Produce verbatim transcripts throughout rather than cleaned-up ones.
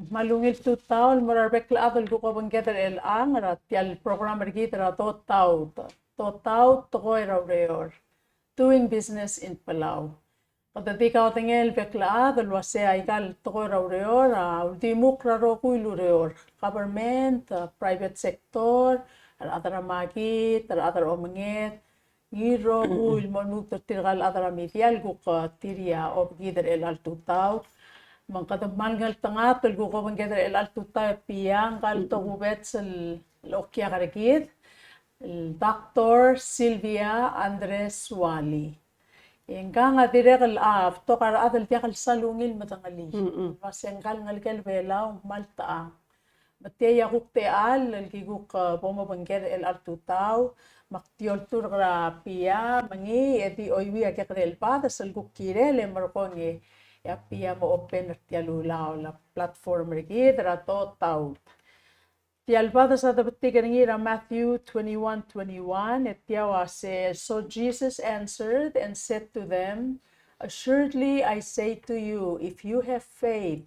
Me a ungil tutau el mo er a rebek el chad el kuk obengked er chelechang er tia el program er kid er a Dotaut. Dotaut, tekoi er a ureor. Doing business in Palau. Kede di kaudengei el bek el chad el uasei aika el tekoi er a ureor a uldimukl er a rokui el ureor. Government, a, private sector, a rechad er a makit, a rechad er a omenged, ngii el rokui el mo lmuut er tirka el chad er a media el kuk, a, tir a obekid er chelecha el tutau. Me ng kede kmal ngeltengat el kuk obengked er chelecha el tutau e Pia, ngka el tokubets el okiu er kid, el Doctor Sylvia Andres Wally. E ngkang a dirrek el, a, betok a rechad el diak el sal ungil medengelii. Mm-mm. Me se ngka el ngelekel Belau, kmal techang. Me tia a kuk techall el ki kuk, e, bo mobengked er chelecha el tutau, me ak di olturk er a Pia, me ngii e di chuieuii a kekerei el bades el kuk kirel e merekong e a Pia mo open er tia el ulaol a platform er kid er a Dotaut. Tia el bades a debetik er ngii er a Matthew twenty-one twenty-one, e tia a uasei, "So Jesus answered and said to them, 'Assuredly I say to you, if you have faith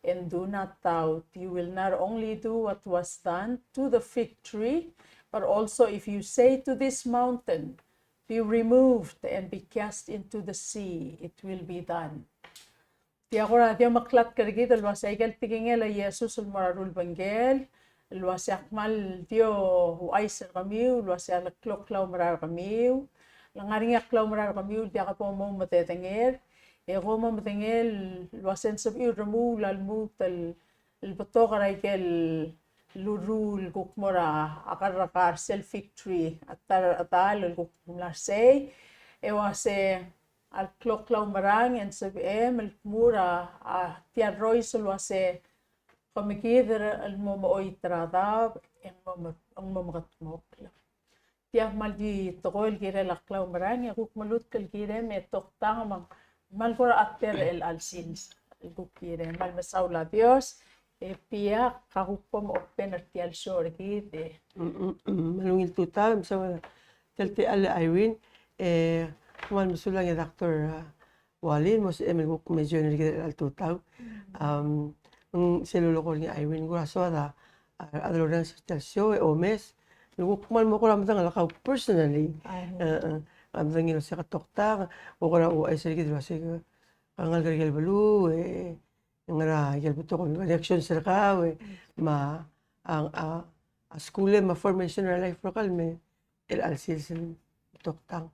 and do not doubt, you will not only do what was done to the fig tree, but also if you say to this mountain, 'Be removed and be cast into the sea,' it will be done.'" Tia kora di omeklatk er kid el uasei aike el tekingel a Jesus el mo er a rulebengkel el uasei ak kmal di ouchais er kemiu el uasei a le klou a klaumerang er kemiu, le ngar er ngii a klaumerang er kemiu el diak bo moumededengei, e kom mo medengei el uasei ng sebechiu el remuul a lmuut el, el betok er aike el ureor el kuk mo er a kerrekar er sel fig tree, a ta er a chedal el kuk mla er sei, e uasei a le klou a klaumerang e ng sebechem el kmu er a, a, tia el rois el uasei, "Kom kid el mo mechoit er a daob, e ng mo me-, e ng mo mekedmokl." Tia kmal di tekoi el kirel a klaumerang, e kuk melutk el kirem e toktang me ng kmal kora a ter er chelecha el sils el kuk kirem. Kmal mesaul a Dios, e Pia, ka kuk bo mopen er tia el show er kid, e. Mm, mm, mm. Me a ungil tutau, mesaul a tia el techall a Irene, e, kmal mesulang e Doctor, a, Wally, mo sebechem el kuk me join er kid er chelecha el tutau. Am, ng sel lolekoi er ngii a Irene, kora soad a, a, a delorrenges er tia el show, e omes, el kuk kmal mo kora medengelii kau personally. Ai. E, e, a medengei el uasei ke toktang, bo kora ouchais er kid el uasei ke, ke ngalek er aike el beluu, e, ngera aike el betok el reactions er kau, e, me a, a, a skuul me a formation er a life er kau el me er chelecha el sils el toktang.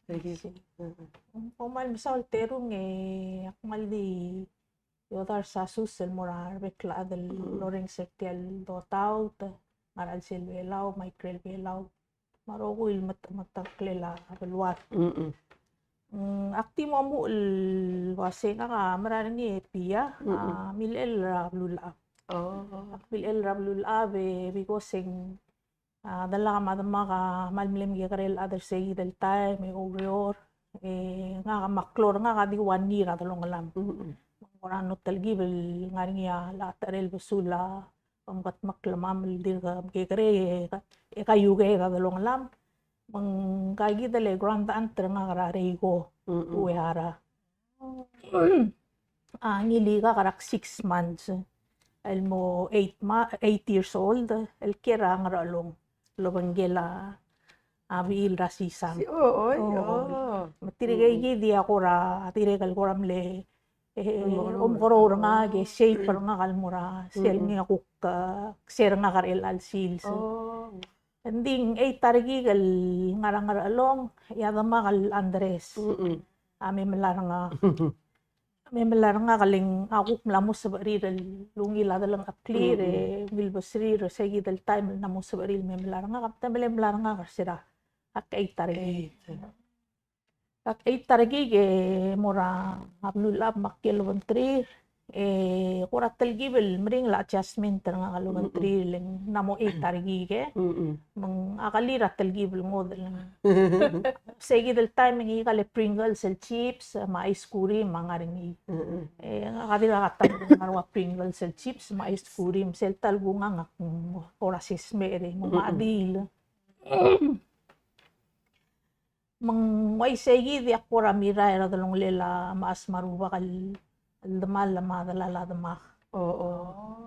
Ng kmal mesaul a terung e ak kmal di odars a sus el mo er a rebek el chad el lorrenges er tia el Dotaut, ngar er a chelsel Belau, me a ikrel Belau, me a rokui el met-, meteklel a beluad. Mm-mm. Mm, ak di mo omuchel el uasei ngak a mera er ngii e Pia, a, milechell er a Beluulechab. Oh. Ak milechell er a Beluulechab e because e ng a, delak me a demak a kmal mle mekekerei el chad er sei kid el taem, e oureor, e ngak me a klou er ngak a di one year a delongelam. Mm-mm. Me ng kora mlo telkib el ngar er ngii a lecha techerei el besul a, omekedmokl el mam el dirk mekekerei, e, e kaiuekeed a delongelam. Me ngka kid el grand aunt er ngak er a Reiko, mm-mm, Uehara. A, ngilai kak er a six months el mo eight ma-, eight years old, el kiei er a Ngerchelong el obengkel a, a bechil er a sisang. Si-, o, oi, o. Me tirkei kid a kora, tirke el kora mle, e, omekeroul er ngak, e shape er ngak el mo er a sel ngii a kuk, a, kser ngak er chelecha el sils. O. Ng di ng eight a rekik el ngar er a Ngerchelong, e a demak el Andres. Mm-mm. A mle melai er ngak. A mle melai er ngak el ng, a kuk mla mo sebechir el ungil a delengcheklir, e ungil besrir, er sei kid el taem el mla mo sebechir el mle melai er ngak, a te mle melai er ngak er sera. Ak eight a rekik. Eight. Ak eight a rekik e mo er a Beluulechab me ak kiei el obengterir, e kora telkib el meringel a adjustment er ngak el obengterir el ng mla mo eight a rekik e. Mm-mm. Me ng a kelir a telkib el ngodech el ng. Sei kid el taem e ng ngika el Pringles el chips, me a ice cream a ngar er ngii. Mm-mm. E ngak a dirkak a ta el ngar er a Pringles el chips, me a ice cream, sel ta el kungang ak kora sesmecher e mo madiil. Me ng uaisei kid e ak kora mirrael er a delongelel a mechas me a rubak el, el demal me a delal a demak. O, o.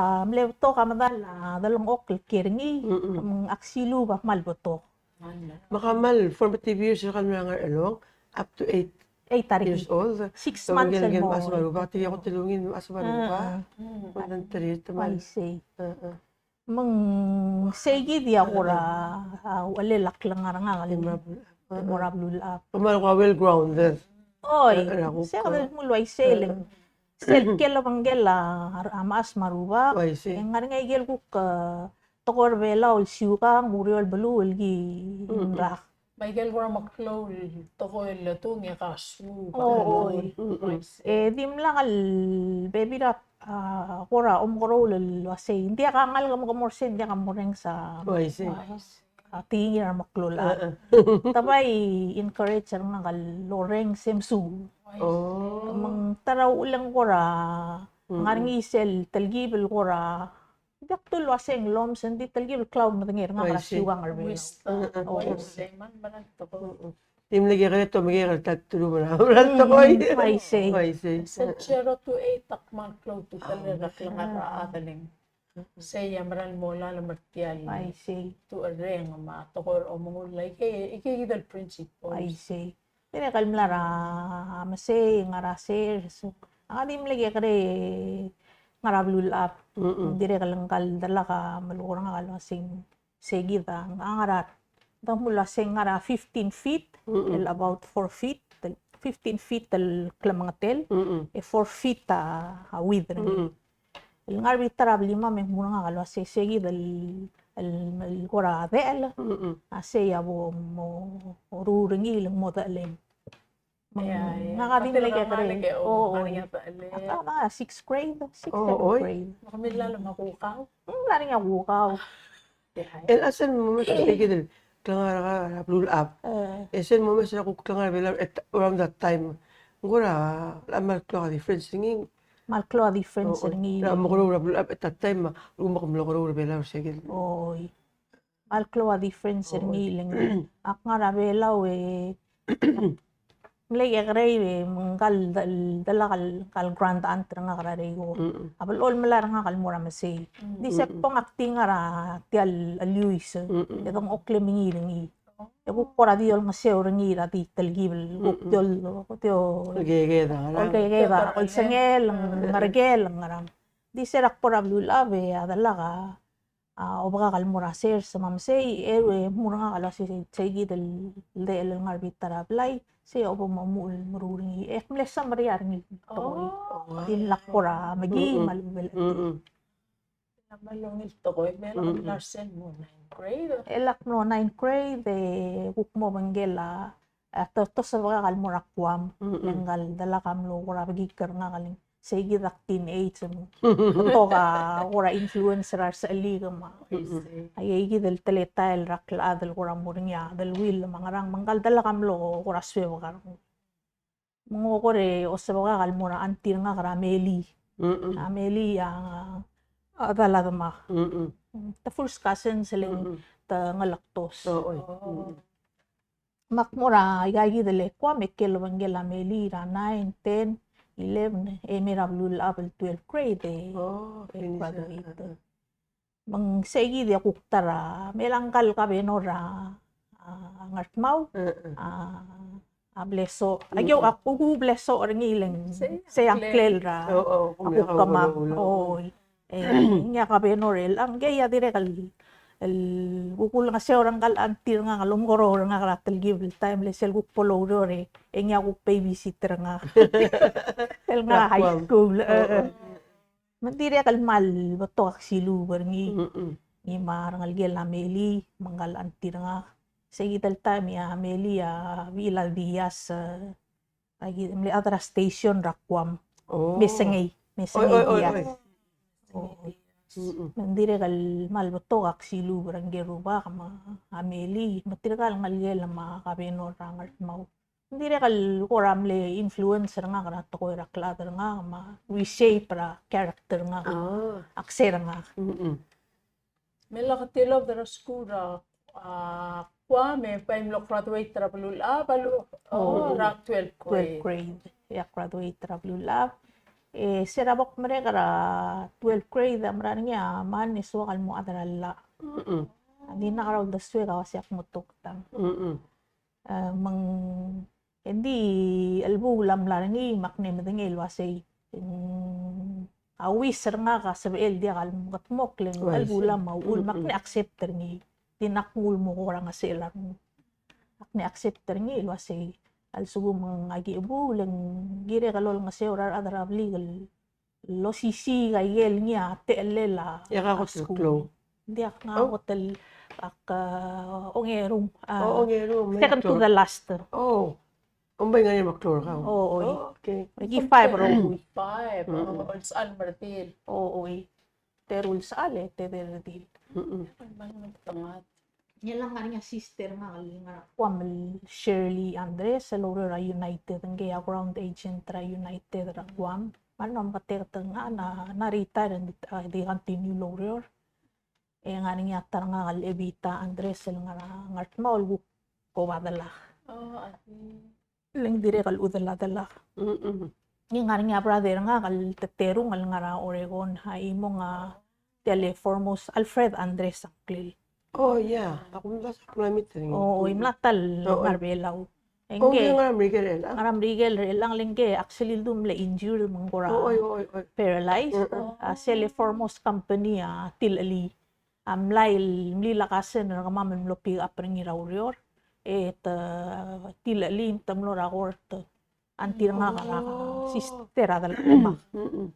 a mle betok a medal a delengchokl el kiei er ngii, mm, mm, me ng ak siluub a kmal betok. Me kmal formative years er kau el mla er a Ngerchelong, up to eight, eight years old. Six months el mo. Mechas me a rubak, tirke el kot el ungil, mechas me a rubak. Ah, ah. One hundred, te mle. I see. Ah, ah. Me ng sei kid a kora, ah, uchelel a klengar er ngak el mo er a beluulechad. Kmal kuk well grounded. Oi, er a kuk, se kede mle uaisei e le ng sel kid a obengkel a, a mechas me a rubak. Uaisei. E ng ngar er ngii a ikel kuk, eh, tekoi er a Belau el siukang, oureor el beluu el ki, mm, rak. Me a ikel kora meklou el tekoi el tung e kasu. Oi. Mm, mm. E dimlak el bebil er a, ah, kora omekeroul el uasei, ng diak a ngalek me ke mo er sei, ng diak a morrenges a, uaisei, a tekingir a remeklou el chad. Ah, ah. Te bai encourage er ngak el orrenges e mesuub. Oh. Me ng ta er a uchul e ng kora, mm, ngar er ngii sel telkib el kora, diak kdu el uasei ng lomes, ng di telkib el klou el medengei er ngak er a siukang er a Belau. Wisdom. Oh. Uaisei, me ng mera el tekoi. Mm, mm. Di mle kekerei e te omekekerei el ta el teruich me a, me a tekoi. Mm, uaisei. Uaisei. Sel zero to eight a kmal klou a ultutelel er a klengar er a chad el ng sei a mera el mo lalem er tia el, uaisei, tucherreng me a tekoi er a omengull, aike, aike kid el principles. Uaisei. Dirrek el mla er a mesei, ngar er a sers, so. A di mle kekerei ngar er a beluulechad. Mm, mm. Dirrek el ngka el delak a melekoi er ngak el uasei, sei kid a, a ngar er a, te mle uasei ngar er a fifteen feet, mm, mm, el about four feet, el fifteen feet el klemengetel, mm, mm, e four feet a, a width er ngii. Mm, mm. El ngar er a bita er a blimam e ng mo er ngak el uasei, sei kid el, el, el kora dechel, mm, mm, a sei a bo mo, mo ruul er ngii el ng mo dechelem. Me ng, ia, ia, ngak a di mle kekerei. O, o. Ngar er ngii a dechel. A, a, sixth grade, sixth, oh, seventh, oi, grade. Me kemiu a mla me a kukau? Mm, ngar er ngii a kukau. Ia, ia. El a sel momes er sei kid el klengar er a beluulechad. Eh. E sel momes er a kuk klengar er a Belau, at, around that time. Ng kora, a kmal klou a difference er ngii. Kmal klou a difference er ngii. Oh, oh. Er a omekeroul er a beluulechad at that time, me a lechub e ke mlo okeroul er a Belau er sei kid. Oi. Kmal klou a difference er ngii el ng, ak ngar er a Belau e, mle kekerei e, me ngka el, el delak el, ngka el grand aunt er ngak er a Reiko. Mm, mm. A blechoel melai er ngak el mo er a mesei. Mm. Di se kbong ak di ngar er tia el, el Lewis. Mm, mm. E dengchokl e mengiil er ngii. E kuk kora di olengeseu er ngii er a di telkib el kuk, mm, mm, di ol, di ol, olkeked a ngerang. Olkeked a, olsengel, mm, ngerkel, ngerang. Di se er a kbo er a beluulechad e a delak a a, obekak el mo er a sers me a mesei, e, e mo er ngak el uasei, sei kid el, el dechel el ngar er a bita er a blai, sei a oba mo, mo meruul er ngii. E ak mle semeriar er ngii el tekoi. Oh. Di mla kora mekii, mm-mm, me a lebo el, mm-mm. Ng mla ungil tekoi, me a lak mla er sel mo ninth grade. E lak mlo ninth grade, e kuk mo obengkel a, a, to, to sebechek el mo er a Guam, mm-mm, le ngka el delak a mlo kora bekikl er ngak el, sei kid a teenage, me ng betok a kora influence er a resechelik me a, mm-mm, a, sei kid el teletael er a klechad el kora mo er ngii a deleuill me a ngerang, me ngka el delak a mlo kora suebek er ngii. Me ng kora osebechek el mo er a auntie er ngak er a Meli. Mm-mm. A Meli a, a chedal a demak. Mm-mm. Te first cousin se le ng, mm-mm, te ngelektos. Oh, oi. Oh. Mm-mm. Me ak mo er a ika kid el Guam, e kid el obengkel a Meli er a nine, ten, eleven, e mei er a beluulechad el twelfth grade, e, oh, e finish, graduate. Ah, ah. Me ng sei kid a kuk ta er a, me a ngka el kabenor er a, a, Ngardmau, a, a Blesoch. A, a kuk Blesoch er ngii le ng sei a ngklel er a, a kuk kemam. Oi. E, ngii a kabenor er chelechang, ngii a dirrek el, el kuk ulengeseu er ngka el auntie er ngak el omekeroul er ngak er a telkib el taem, le sel kuk bo loureor e, e ngii a kuk babysitter er ngak. El ngar er a high school. Me ng dirrek el kmal betok a ksiluub er ngii. Mm-mm. Ngii me a rengelekel a Meli, me ngka el auntie er ngak. Sei kid el taem e a Meli a Vila Diaz, e, a ki mle chad er a station er a Guam. Oh. Mesengei, Mesengei Diaz. Oi, oi, oi. Oh. Mm-mm. Me ng dirrek el kmal betok a ksiluub er ngke el rubak me a Meli, me tirka el ngelekel me a kabenor er a Ngardmau. Ng dirrek el kora mle influence er ngak er a tekoi er a klechad er ngak me a reshape er a character er ngak. Ah. A kser er ngak. Mm-mm. Me lak tilobed er a skuul er a, a, Guam, me bai mlo graduate er a beluulechad, a, oh, er a twelfth grade. Twelfth grade. E a graduate er a beluulechad. E se er a bo kmerek er a twelfth grade a mera er ngii a mle soak el mo chad er a llach. Mm-mm. Ng di ngak er a uldesuek a uaisei ak mo toktang. Mm-mm. E, me ng, e ng di chelebuul a mla er ngii me ak mle medengei el uasei, mm, a wish er ngak a sebechel diak el mekedmokl e ng chelebuul a uchul me ak mle accept er ngii. Di ngak nguu el mo kora ngesechel a renguk. Ak mle accept er ngii el uasei a lsekum ng aki chebuul e ng kirek el olengeseu er a rechad er a blik el losisiik a ikel ngii a techellel a skuul. Diak, ngak a kot el ak, a, ongeru, a, second to the last. Oh. Ombai ngar er ngii a meklou er kau? Oh, oi. Oh, okay. Aki five er a rokui. Five. Mm. Oh, olsechal me a redil. Oh, oi. Te eru el sechal e te di redil. Mm-mm. Ngilecha ngar er ngii a sister er ngak el ngar er a Guam el Shirley Andres, el oureor er a United, ngii a ground agent er a United er a Guam. Me a lak meketeket er ngak, ng, ng retire, e ng di continue el oureor. E ngar er ngii a ta er ngak el Evita Andres el ngar er a Ngardmau el kuk oba delak. Oh, I see. Le ng dirrek el chudel a delak. Mm-mm. Ngii ngar er ngii a brother er ngak el teterung el ngar er a Oregon, a chimong a tia el Foremost, Alfred Andres a ngklel. Oh, yeah. Ak mla, ak mla meet er ngii. Oh, oi, mla ta el ngar er a Belau. E ngii, ngar er a Merikel er chelechang. Ngar er a Merikel er chelechang, le ngii actually el du mle injured me ng kora, oh, oi, oi, oi, paralyzed. Mm-mm. A sel Foremost Company a tilechelii. A mlai el mlil a kasen er kemam el mlo pick up er ngii er a ureor, e te tilechelii me te mlo er a kort, auntie er ngak a sister a delak. Mm-mm.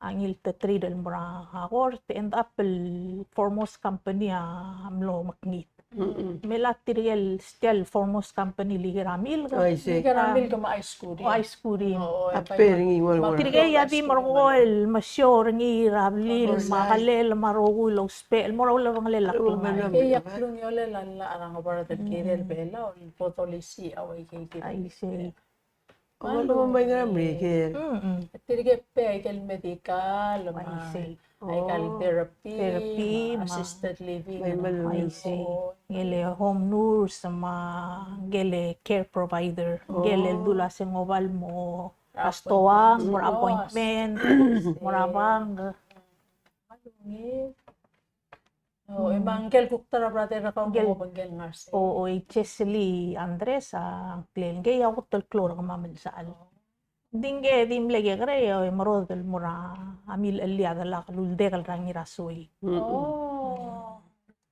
A ngii el te treat el mo er a kort, end up el Foremost Company a mlo mekngit. Mm-mm. Me a tirke el, still Foremost Company el iker a milk. Oh, I see. Iker a milk me a ice cream. Oh, ice cream. Oh, a bai, bai, ngii, me tirke a di merekong el mesiou er ngii er a blil, me a kelel, me a rokui el ousbech el mo er a ulebengelel a klengar. E a klungiolel a llach er a Ngebard el kirel Belau el bo dolisiich a ua ikei. I see. Tirke a pay aike el medical, me aike el therapy, me assisted living. Ngii el home nurse, me ngii el care provider, ngii el dula se ng oba el mo er a stoang, mo er a appointment, mo er a bank. Oh, e me ngii el kuk ta er a brother er kau el mo obengkel ngar sei. O, o, Chesley Andres a ngklel, ngii a kot el klou er kemam el sechal. Ng di ngii di mle kekerei, e merodel el mo er a milechelii a delak el uldek el ngar er a Suei. Oh.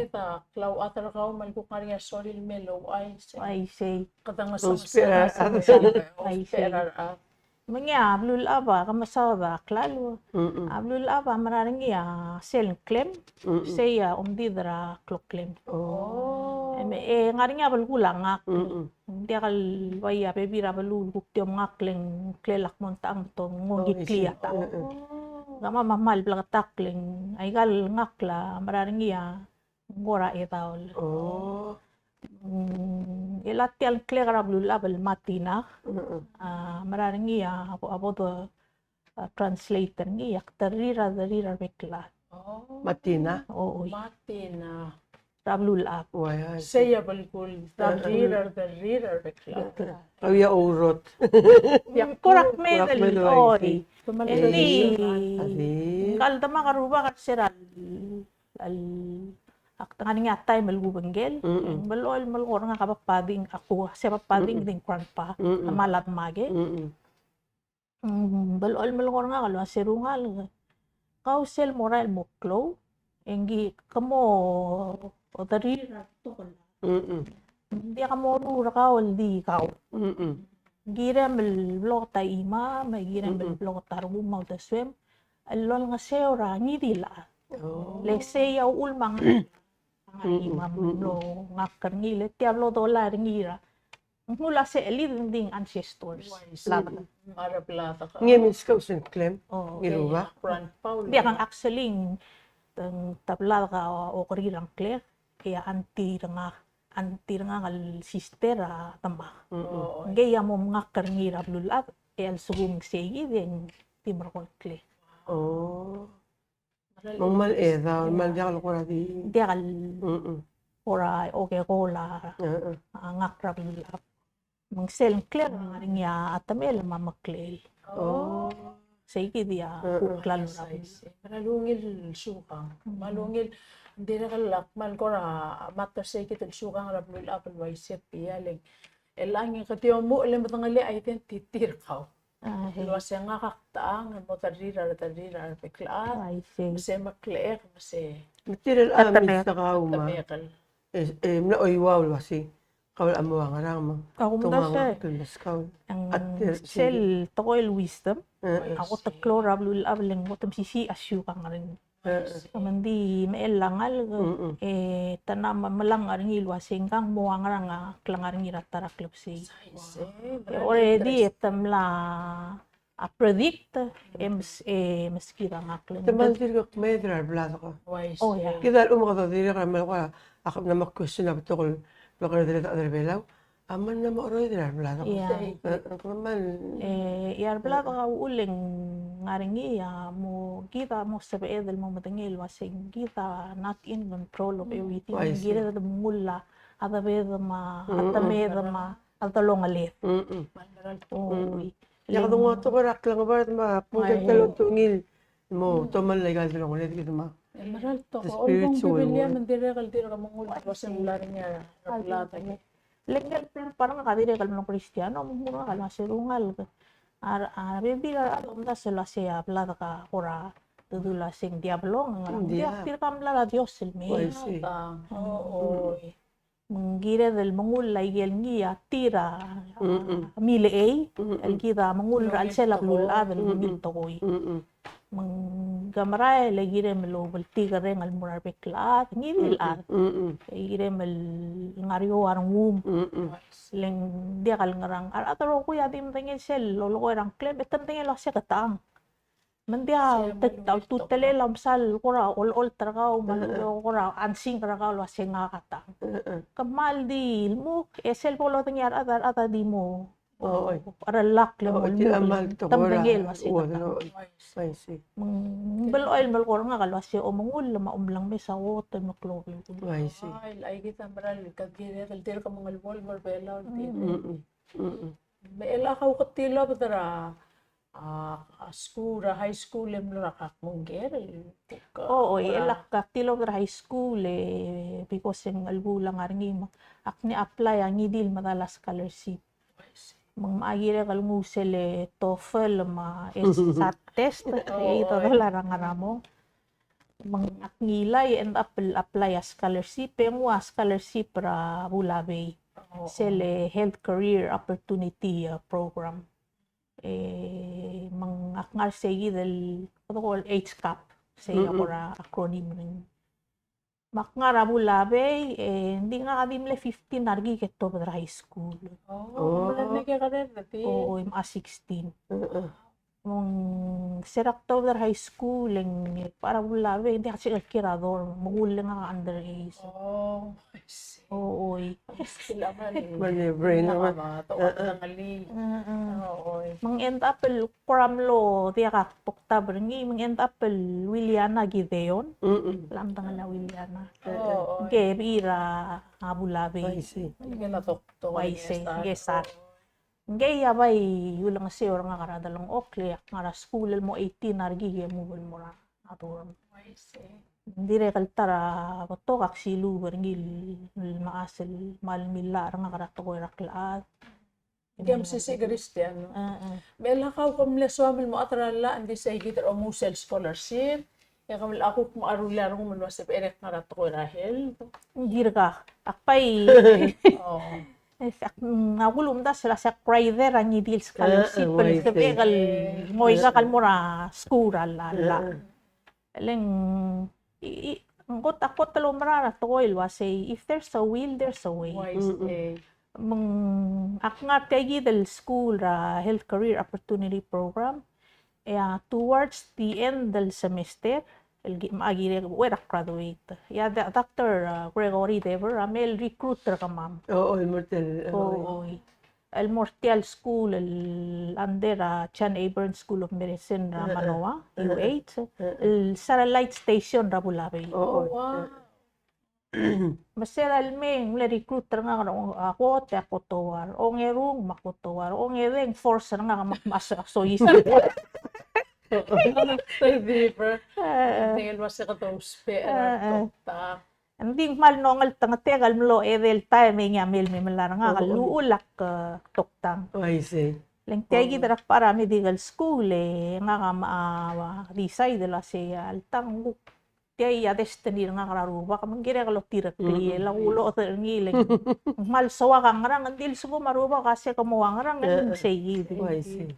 Okedakl a uchad er kau me a lekuk ngar er ngii a sorir el me louchais. Uaisei. Kede ngesonges er a, uaisei. Uaisei. Me ngii a beluulechad a ke mesaod a klalo. Mm-mm. A beluulechad a mera er ngii a sel ngklem, mm-mm, sei a omdid er a kloklem. Oh. E me, e ngar er ngii a belkul a ngakl. Mm-mm. Ng diak el bai a bebil er a beluu el kuk di omngakl e ng klel a kmo ng tang betok, ng ongkiklii a tang. Oh, I see. Mm-mm. Kemam a kmal bleketakl e ng aika el ngakl a mera er ngii a ng kora chedaol. Oh. Mm, e a tia el ngklek er a beluulechad el matina. Mm-mm. A mera er ngii a bo, a bo do, a, translate er ngii a kderrir a, derrir a rebek el chad. Oh. Matina? O, oi. Matina. er a beluulechad. Uai, ai. Sei a belkul, ta rir, er a rir, er a rir. Kau ia ourot. Ia, kora kmedel, oi. Kora kmedel, oi. Ngii, ngka el demak a rubak er se er a, el, ak ngar er ngii a taem el kubengkel. Mm-mm. Ng blechoel el melekoi er ngak a papa Ding, a kuk, se papa Ding, Ding grandpa. Mm-mm. A mla demak e. Mm-mm. Mm, blechoel el melekoi er ngak el uase, "Rungalek, kau sel mo er a el mo klou, e ngii ke mo oderir a betok el." Mm-mm. "Ng diak moruul er kau el di kau. Mm-mm. Ng kirem el blekoet a chimam, me kirem el blekoet a rengum me a uldesuem, el olengeseu er a ngii di el chad." Oh. Le sei a uchul me a ngar er ngii, me a mlo ngak er ngii, le tia blo dolai er ngii er a, ng mlo se el di ng ancestors. Uaisei. Bladek. Ng ngar er a bladek. Ngii a milskau sel klem. Oh, okay. Ngii a rubak. Diak, ng actually, ng ta bladek a okerir a ngklek, e a auntie er ngak, auntie er ngak el sister a demak. Mm-mm. Oh, okay. Ngii a mo mengakl er ngii er a beluulechad, e a lsekum ng sei kid e ng di merekong el klek. Oh. Me ng kmal chedaol, me ng diak el kora di. Diak el kora okekol a ngakl er a beluulechad. Me ng sel ngklek a ngar er ngii a temel me a meklel. Oh. Sei kid a kuk klalo er a beluulechad. Me a lungil siukang. Me a lungil, ng dirrek el ak kmal kora matter sei kid el siukang er a beluulechad el uaisei, tia el, el ngii kede omuchel e medengelii a identity er kau. Ah, el uase ngak a ktang, el mo derir a rederir a rebek el chad, me se meklechek, me se. Me tir el chad a milskau me a. E, e, mla oiuau el uase, kau el mo ua ngerang me. Te ua ngak el meskau. Sel tekoi el wisdom, a kot el klou er a beluulechad el ng kot el mesisiich a siukang er ngii. Me ng di mechell a ngalek, e, te mla melang er ngii el uase ngkang mo ua ngerang a klengar er ngii er a ta er a klebesei. E already e te mla a predict, e mes-, e meskid a ngakl. Te kmal dirk kmeed er a rebladek. Oh, yeah. Kid a lechub me kede dirrek el melekoi a, ak mla mo question a betok el blekerdered a chad er a Belau. A mla mo cheroid er a rebladek. Yeah. E, e, kmal. E, e a rebladek a uchul e ng ngar er ngii a mo, kid a mo sebeched el mo medengei el uase kid a not in control of everything. Kired el mengull a debed me a temed me a delongeled. Oi. Ia kede nguu a tekoi er a klengebard me a kmo ng kede lotungil el mo tomall aika el delongeled kid me a. E mera el tekoi, olbong Biblia me ng dirrek el dirk mengull el uase ng mla er ngii a rebladek. Le ngii el plan er ngak a dirrek el mlo Kristiano, me ng mo er ngak el uase, "Rungalek, a, a rebebil a rechad a omdasu el uase a bladek a kora, te dul uase ng diablo, ng ngerang." Ng diak, tirka mla er a Dios el mei. Oi. Me ng kired el mengull a ikel ngii a tir a, a, milechei, el kid a mengull er a chelsel a beluulechad el ngii el tekoi. Me ng kemerael e kirem el obeltikerreng el mo er a rebek el chad, ngii di el chad. E kirem el ngar er eou a rengum. Le ng diak el ngerang. A rechad el rokui a di medengei sel lolekoi er a ngklem, e te medengei el uase ke tang. Me ng diak, te, te ultutelel a omsal kora olecholt er kau, me a kora ansing er kau el uase ngak a tang. Kmal di lmuk, e sel bo lodengei a rechad, a rechad a di mo. Oi. Relak le mo lmuk, te medengei el uase ngak a tang. Me ng blechoel el melekoi er ngak el uase omengull me a omelengmes a kot el meklou el belkul. Ai, aikid a mera el kid el dirk mengelebol er a Belau el tir. Me chelecha kau ke tilobed er a, a, a skuul, er a high school e mlo er a Kak Mungker el kuk, o, o, chelecha ak tilobed er a high school e, because e ng chelebuul a ngar er ngii me ak mle apply a ngii di el medal a scholarship. Me ng kirek el nguu sel TOEFL me a SAT test, e dodolai er a ngar er a mong. Me ak ngilai e end up el apply a scholarship, e nguu a scholarship er a Bulabei. Sel Health Career Opportunity, uh, Program. E, me ak ngar sei kid el, kede call H CAP, sei a kora acronym er ngii. Me ak ngar er a Bulabei, e, ng di ngak a di mle fifteen a rekik e tuobed er a high school. O, o, me a sixteen. Me ng se er a October High School, e ng, e, para bula be, ng diak sel kiei er a dorm, me ng uleng a underage. Oh, I see. O, oi. Kailangan. Mane brain. Kailangan naman. Tok a ngali. Mm-mm. O, oi. Me ng end up el kora mlo diak a toktab er ngii, me ng end up el Wiliana Gideon. Mm-mm. Lam tang a Wiliana. O, oi. Ngke bebil er a bula be. I see. Ngke na tok, tok. I see. Ngke sar. Ngii a bai ulengeseu er ngak er a delengchokl e ak ngar er a skuul el mo eighteen a rekik e move el mo er a dorm. Ng dirrek el ta er a betok ak siluub er ngii el mechas el kmal millach er ngak er a tekoi er a klechad. Ke mesisiich Christian, no? Me lak a kau ke mle soam el mo chad er a llach, ng di sei kid er a omuchel scholarship, e ke mla kuk mo rullii a rengum el uase becherei ak ngar er a tekoi er a health. Ng dirkak. Ak bai. O. E, ak, mm, a kulumdasu el uase ak rider a ngii di el scholarship el sebechek el ngoikak el mo er a skuul er a llach. E le ng, i, i, ng kot, a kot el oumera er a tekoi el uasei, if there's a will, there's a way. Wise, e. Me ng, ak ngar tia kid el skuul er a Health Career Opportunity Program, e a towards the end el semester, el ki, me a kirek, uchei er a graduate. E a Doctor, uh, Gregory Dever, a mle recruit er kemam. O, o, el mo er tia el, o, oi. El mo er tia el skuul el under a John A. Burns School of Medicine er a Manoa, U H, el satellite station er a Bulabei. O, o. Wow. Me se er a lemei e ng mle recruit er ngak er a, a kot e ak otouar. Ongerung me ak otouar. Ongedei e ng force er ngak me ak, me ak so, soiseb. Ng di el uase kede ousbech er a toktang. Ng di ng kmal nongeltengetang el mlo edei el taem e ngii a mei el me melai er ngak el uchul ak, e, toktang. O, I see. Le ng tia kid er a paramedical school e ngak a, a, decide el uasei alta ng kuk tia a destiny er ngak er a Rubak, me ng kirek el otireklii, e le ak uloched er ngii le ng kmal soak a ngerang, ng di lsekum a Rubak a se ke mo ua ngerang, e ng sei kid. O, I see.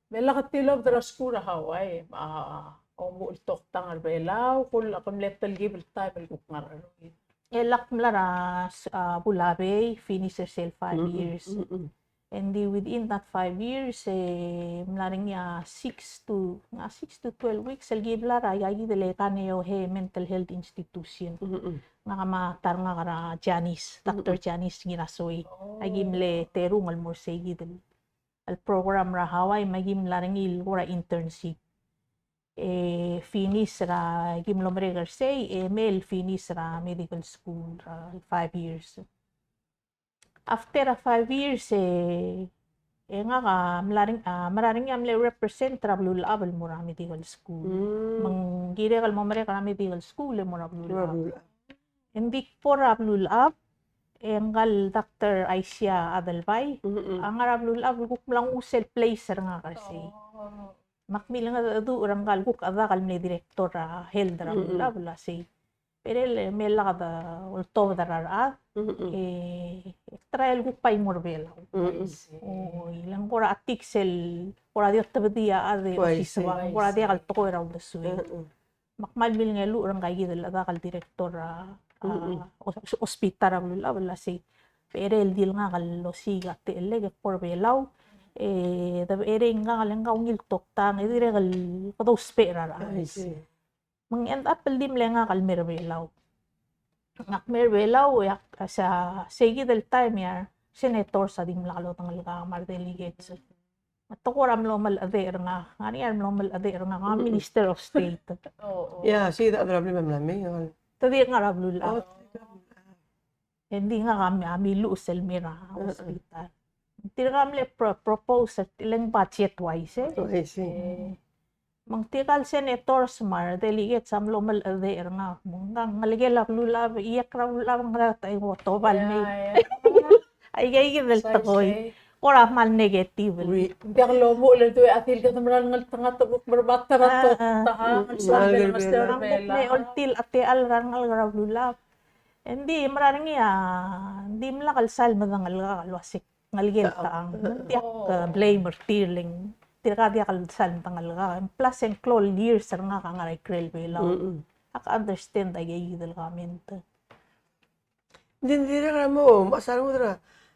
Me lak a tilobed er a skuul er a Hawaii, a, omuchel el toktang er a Belau, kuk, ak mle telkib el taem el kuk ngar er a Hawaii. E le ak mla er a, a, Bulabei, finish er sel five years. And then within that five years, e, mla er ngii a six to, a six to twelve weeks, el ki mla er a, a, aika kid el Kaneohe Mental Health Institution. Ngak me a ta er ngak er a Janice, Doctor Janice Ngirasoi. Aki mle terung el mo er sei kid el el program er a Hawaii, me aki mla er ngii el kora internship. E finish er a, aki mlo merek er sei, e mei el finish er a medical school, er a five years. After a five years, e, e ngak a mla er ngii, a, mla er ngii a mle represent er a Belulechab el mo er a medical school. Me ng kirek el mo merek er a medical school e mo er a Belulechab. Ng di kbo er a Belulechab, e ngka el Doctor Aisia Adelbai, a ngar er a Belulechab el kuk mla nguu sel place er ngak er sei. Me ak milengedecheduch er ngka el kuk chedak el mle director er a health er a Belulechab el uasei, berel e me lak de oltobed er a rechad, e, e try el kuk bai mo er a Belau. O, le ng kora chetik sel, kora di otebedii a chad e osisebang, kora diak el tekoi er a uldesuel. Me ak kmal milengeluch er ngka kid el chedak el director er a, a, hos-, hospital er a Belulechab el uasei, becherei el di el ngak el osiik a techellek e kbo er a Belau, e, de becherei ngak el ngka a ungil toktang, e dirrek el kede ousbech er a rechad. I see. Me ng end up el di mle ngak el mei er a Belau. Ngak mei er a Belau, e ak, a, sei kid el taem e a senators a dimlak lodengelkak me a redelegates. Me te kora mlo melechedech er ngak, ngar er ngii a mlo melechedech er ngak, ngak a Minister of State. O, o. Ia, sei kid a chad er a blim a mla mei, o. Te dirk ngar er a Belulechab. O, te dirk ngar er a Belulechab. E ng di ngak a mi-, a miluches el mei er a hospital. Tirka mle pro-, propose er tirka el budget wise, e. O, I see. E, me ng tirka el senators me a redelegates a mlo melechedech er ngak. Me ng ngelekel a Belulechab, iek er a Belulechab, ngera ta e ng otobed el mei. Ia, ia. Aika kid el tekoi. Kora kmal negative. Ui. Ng diak lomuchel el dua a tir kede mera el ngeltengat e kuk mer a ta er a toktang, a, a, soal el mesterir a Belau. Me oltil a techall er a rengalek er a Belulechab. E ng di mera er ngii a, ng dimlak el sal medengelkak el uasei ngelekel a techang. Ng diak, e, blame er tir le ng tirka diak el sal medengelkak. Plus e ng klou el years er ngak a ngar er a ikrel Belau. Ak understand aika kid el comment. Ng di, ng dirrek el mo, mo mechas a rengud er a,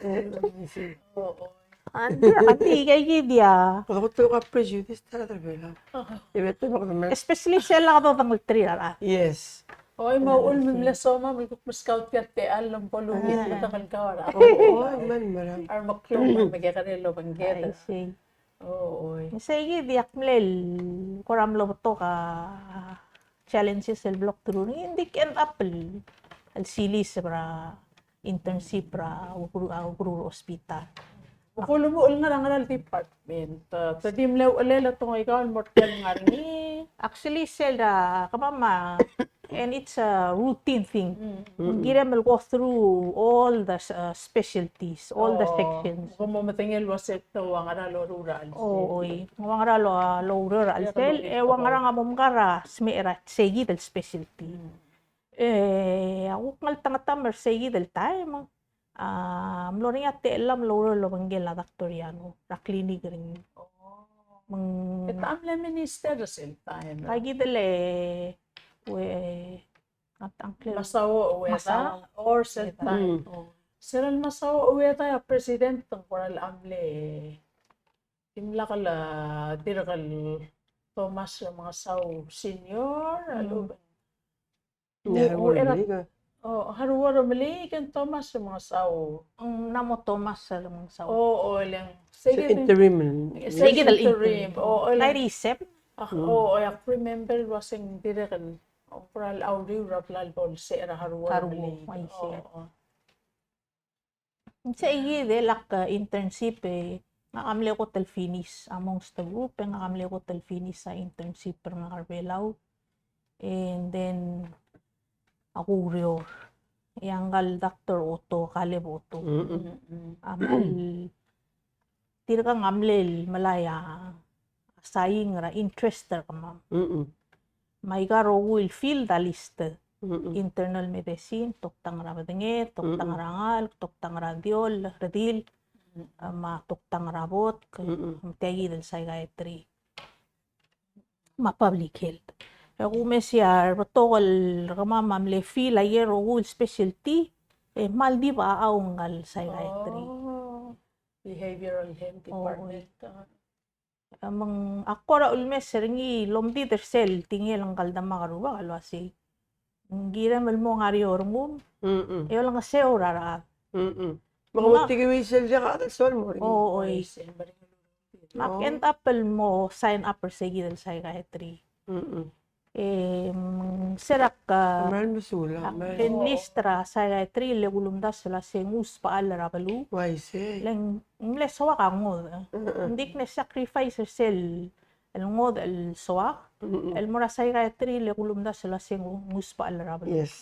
Eh, I see. Oo. Ng di, ng di, aika kid a. Kede kuk prejudice er a rechad er a Belau. Aha. Especially sel lak dodengelterir a rechad. Yes. Oi, me a uchul me mle soam me kuk meskau tia el techall el bo lungil el medengei el kau er a. Oo, oi, me a rechad. A remeklou me a remekekerei el obengked. I see. Oo, oi. Me sei kid a diak mle, kora mlo betok a challenges el blo kdu er ngii, ng di end up el, el siliseb er a internship er a ukeruul, a ukeruul er a hospital. Ak ulemuchel el ngar er a, ngar er a department. Te, te di mle uchelel a tongeikau el mo er tia el ngar er ngii. Actually, sel er a, kemam a, and it's a routine thing. Mm. Ng kirem el go through all the, uh, specialties, all the sections. Kom mo medengei el uase te ua ngera el loruul er a chelsel. Oo, oi. Ua ngera el lo, loruul er a chelsel, e ua ngerang a mo mekar a smecher er a sei kid el specialty. Mm. E, a kuk ngeltengetam er sei kid el taem, a mlo er ngii a techellam el oureor el obengkel a Doctor Yano er a clinic er ngii. Oh. Me ng, e te mle minister er sel taem? Aika kid el, e, ue, a, Uncle Masao Ueda. Masao Ueda. Or sel taem. Mm. Oh. Sel Masao Ueda a president, ng kora el mle, dimlak el, dirrek el Thomas Remengesau Senior, a lechub. Ng, ng, Haruo er a Remeliik. Oh, Haruo er a Remeliik, e ng Thomas Remengesau. Ng mla mo Thomas Remengesau. Oh, oh, e le ng. Sei kid el interim. Sei kid el interim. Oh, e le ng. Ninety-seven. Ah, oh, oh, ak remember el uase ng dirrek el, oh, kora el uriul er a bla el bo el se er a Haruo er a Remeliik. Haruo, I see. Oh, oh. Ng sei kid el ak, e, internship, e, ngak a mle kot el finish amongst the group, e ngak a mle kot el finish a internship er ngak er a Belau. And then, ak oureor. E a ngka el Doctor Otto, Caleb Otto. Mm-mm. A kmal, tirka a mle melai a, a sign er a interest er kemam. Mm-mm. Me aika el rokui el field a listed. Mm-mm. Internal medicine, toktang er a bedenged, toktang er a ngalek, toktang er a dioll, redil, mm-mm, me a toktang er a botk, mm-mm, me tia kid el psychiatry. Me a public health. E kumes e a rebetok el kemam a mle fill aike el rokui el specialty, e kmal di bechachau ngka el psychiatry. Oh. Behavioral health department. Me ng ak kora ulemes er ngii el omdid er sel tingel ngka el demak el rubak el uasei, ng kirem el mo ngar er eou er ngum, mm-mm, e olengeseu er a rechad. Mm-mm. Me ng mo tirke el uaisei el diak a chad el soal el mo er ngii. Oo, oi. Me ak end up el mo sign up er sei kid el psychiatry. Mm-mm. E, mm, se er a, ak enlist er a psychiatry el kulemdasu el uasei ng usbechall er a beluu. Uaisei. Le ng mle soak a ngodech. Mm-mm. Ng di ak mle sacrifice er sel, el ngodech el soak, mm-mm, el mo er a psychiatry el kulemdasu el uasei ng usbechall er a beluu. Yes.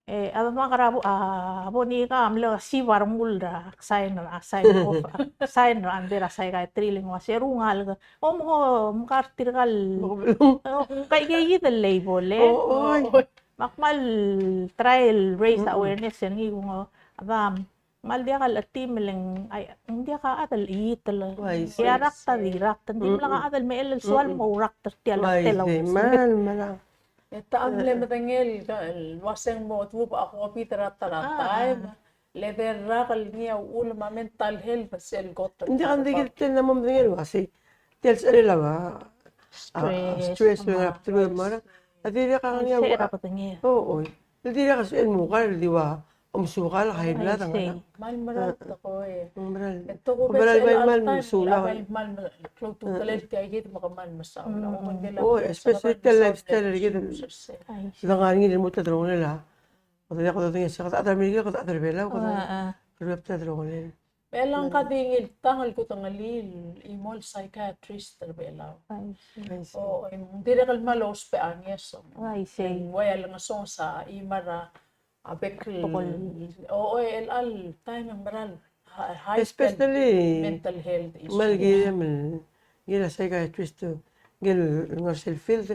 E, a demak er a bo-, a, Bonika a mle siab a rengul er a sign, a sign off, a sign er a under er a psychiatry el ng uasei, eru ngalek, om, om, mkar tirka el, o, kaikei kid el label, e. O, oi. Me ak kmal try el raise, mm-mm, awareness er ngii, kung, o, a dam, kmal diak el chetim el ng, ai, ng diak a chad el chiit el, uaisei, e a rakt a di rakt, ng dimlak a chad el mechell el soal, mm-mm, mo rakt er tia el, uaisei, tia el, uaisei. Mal, mal a. E te mle medengei el uaseng mo dubech a COVID er a ta er a taem. Le de rak el ngii a uchul me a mental health sel kot. Ng diak, ng diak el tel a mo medengei el uasei tia el sechelel a, a, stress, stress, me a, me a, a dirrek a ngii a, o, oi. Ng dirrek a sebechel el mukar el di ua omesukal, high blood, a ngerang. Kmal mera el tekoi. Kmal mera el, kmal mera el mesulang. Kmal mera el klou a ultutelel tia kid me kmal mesaul. O, especially tia el lifestyle er kid. Ng ngar er ngii el lmuut a delongelel a. Kede diak kudengei se kede chad er a Merikel, kede chad er a Belau, kede, kede chad er a delongelel. Me chelechang ka di ngii el tang el kudengelii el chimo el psychiatrist er a Belau. I see. O, ng dirrek el kmal ousbech a ngeso. I see. Ng ua el ngesonges a chimo er a A bek el, o, o, el, el taem e ng mera el, ha-, ha-, especially mental health issue. Kmal kirem el, ngii a psychiatrist, ngii el ngar er sel field,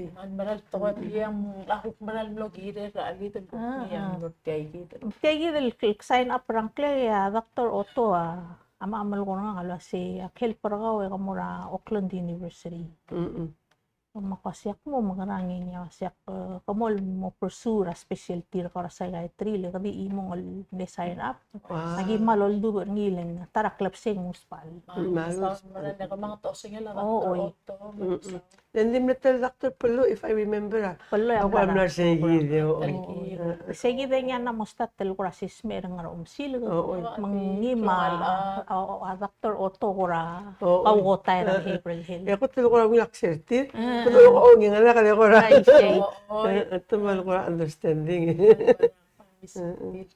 sei. Ng mera el tekoi el ng, a kuk mera el mlo kirel er a chelitel, ng mlo er tia kid. Tia kid el, el sign up er a ngklek e a Doctor Otto a, a mla melekoi er ngak el uasei, ak help er kau e ke mo er a Auckland University. Mm-mm. Me ak uasei ak mo mekerang e ngii a uasei ak, e, ke mo el mo pursue er a specialty er kau er a psychiatry, le ke di chimong el mle sign up. Wow. Aki kmal oldubech er ngii le ng ta er a klebesei e ng usbechall. Mm, me a usbechall. Mera el kemang a osengel a Doctor Otto, me a usbechall. Le ng di mle ta el Doctor Pello, if I remember, a. Pello a mla er sei kid, o. Sei kid e ngii a mla mo start el kora sesmech er a Ngerchemsil, me ng ngii me a, a, a Doctor Otto kora kaukotai er a behavioral health. E kot el kora ungil ak share er tir. Kot el kora ungil ngak el kora. Te kmal kora understanding.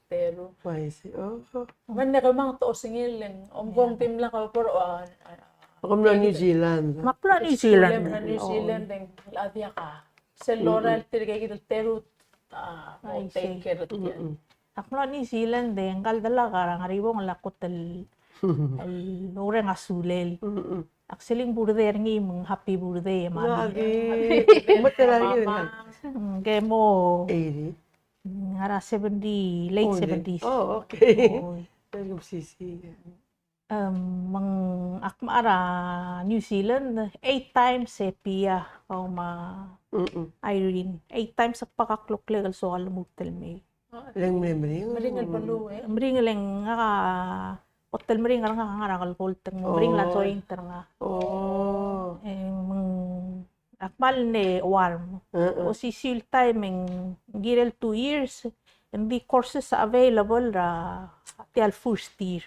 Teru. Uaisei, o. Me ng kemang a osengel e ng, omko ng dimlak a kora, a, a, kom mlo New Zealand. Me ak mlo New Zealand. Mlo New Zealand e ng a diak a. Sel lorael tirke kid el teru, a, mo take care er tia. Ak mlo New Zealand e ngka el delak a Ngeribong el a kot el, el oureng a sulel. Ak seling birthday er ngii me ng happy birthday, Mami. Ng ke mo eighty. Ngar er a seventy, late seventies. Oh, okay. Oi. Very good, sisi. Em, me ng ak mla er a New Zealand eight times e Pia, kau me a Irene. Eight times a kbak a kloklek el soak el lmuut el mei. Le ng mle meringel? Meringel beluu, e. Meringel e ng ngak a, kot el meringel er ngak a ngar er a Kelkolt, e ng meringel a joint er ngak. Oh. E, me ng ak kmal mle warm. Osisiu el taem e ng kirel two years, e ng di courses available er a tia el first year.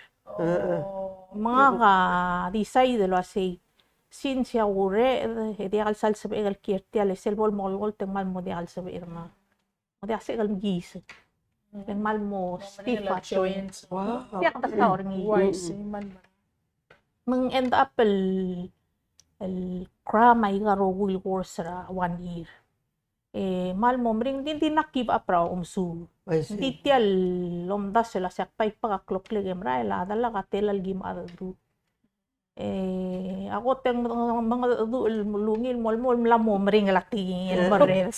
Me ngak a decide el uasei, since a kureched, e diak el sal sebechek el kiei er tia el sel bo el mo Kelkolt e ng kmal mo diak el sebechir ngak. Ng diak sebechek el mekiis. E ng kmal mo stiff a joints. Wow. Diak a ta er ngii. Uaisei, me ng Me ng end up el, el cram aika el rokui el course er a one year. E kmal mo meringel, ng di, ng di mla give up er a omesuub. I see. Ng di tia el omdasu el uasei ak bai bek a kloklek e merael, a delak a tela el ki mengedecheduch. E a kot e ng mengedecheduch el ungil el mo, el mo, el mla mo meringel a tekingel el merreder.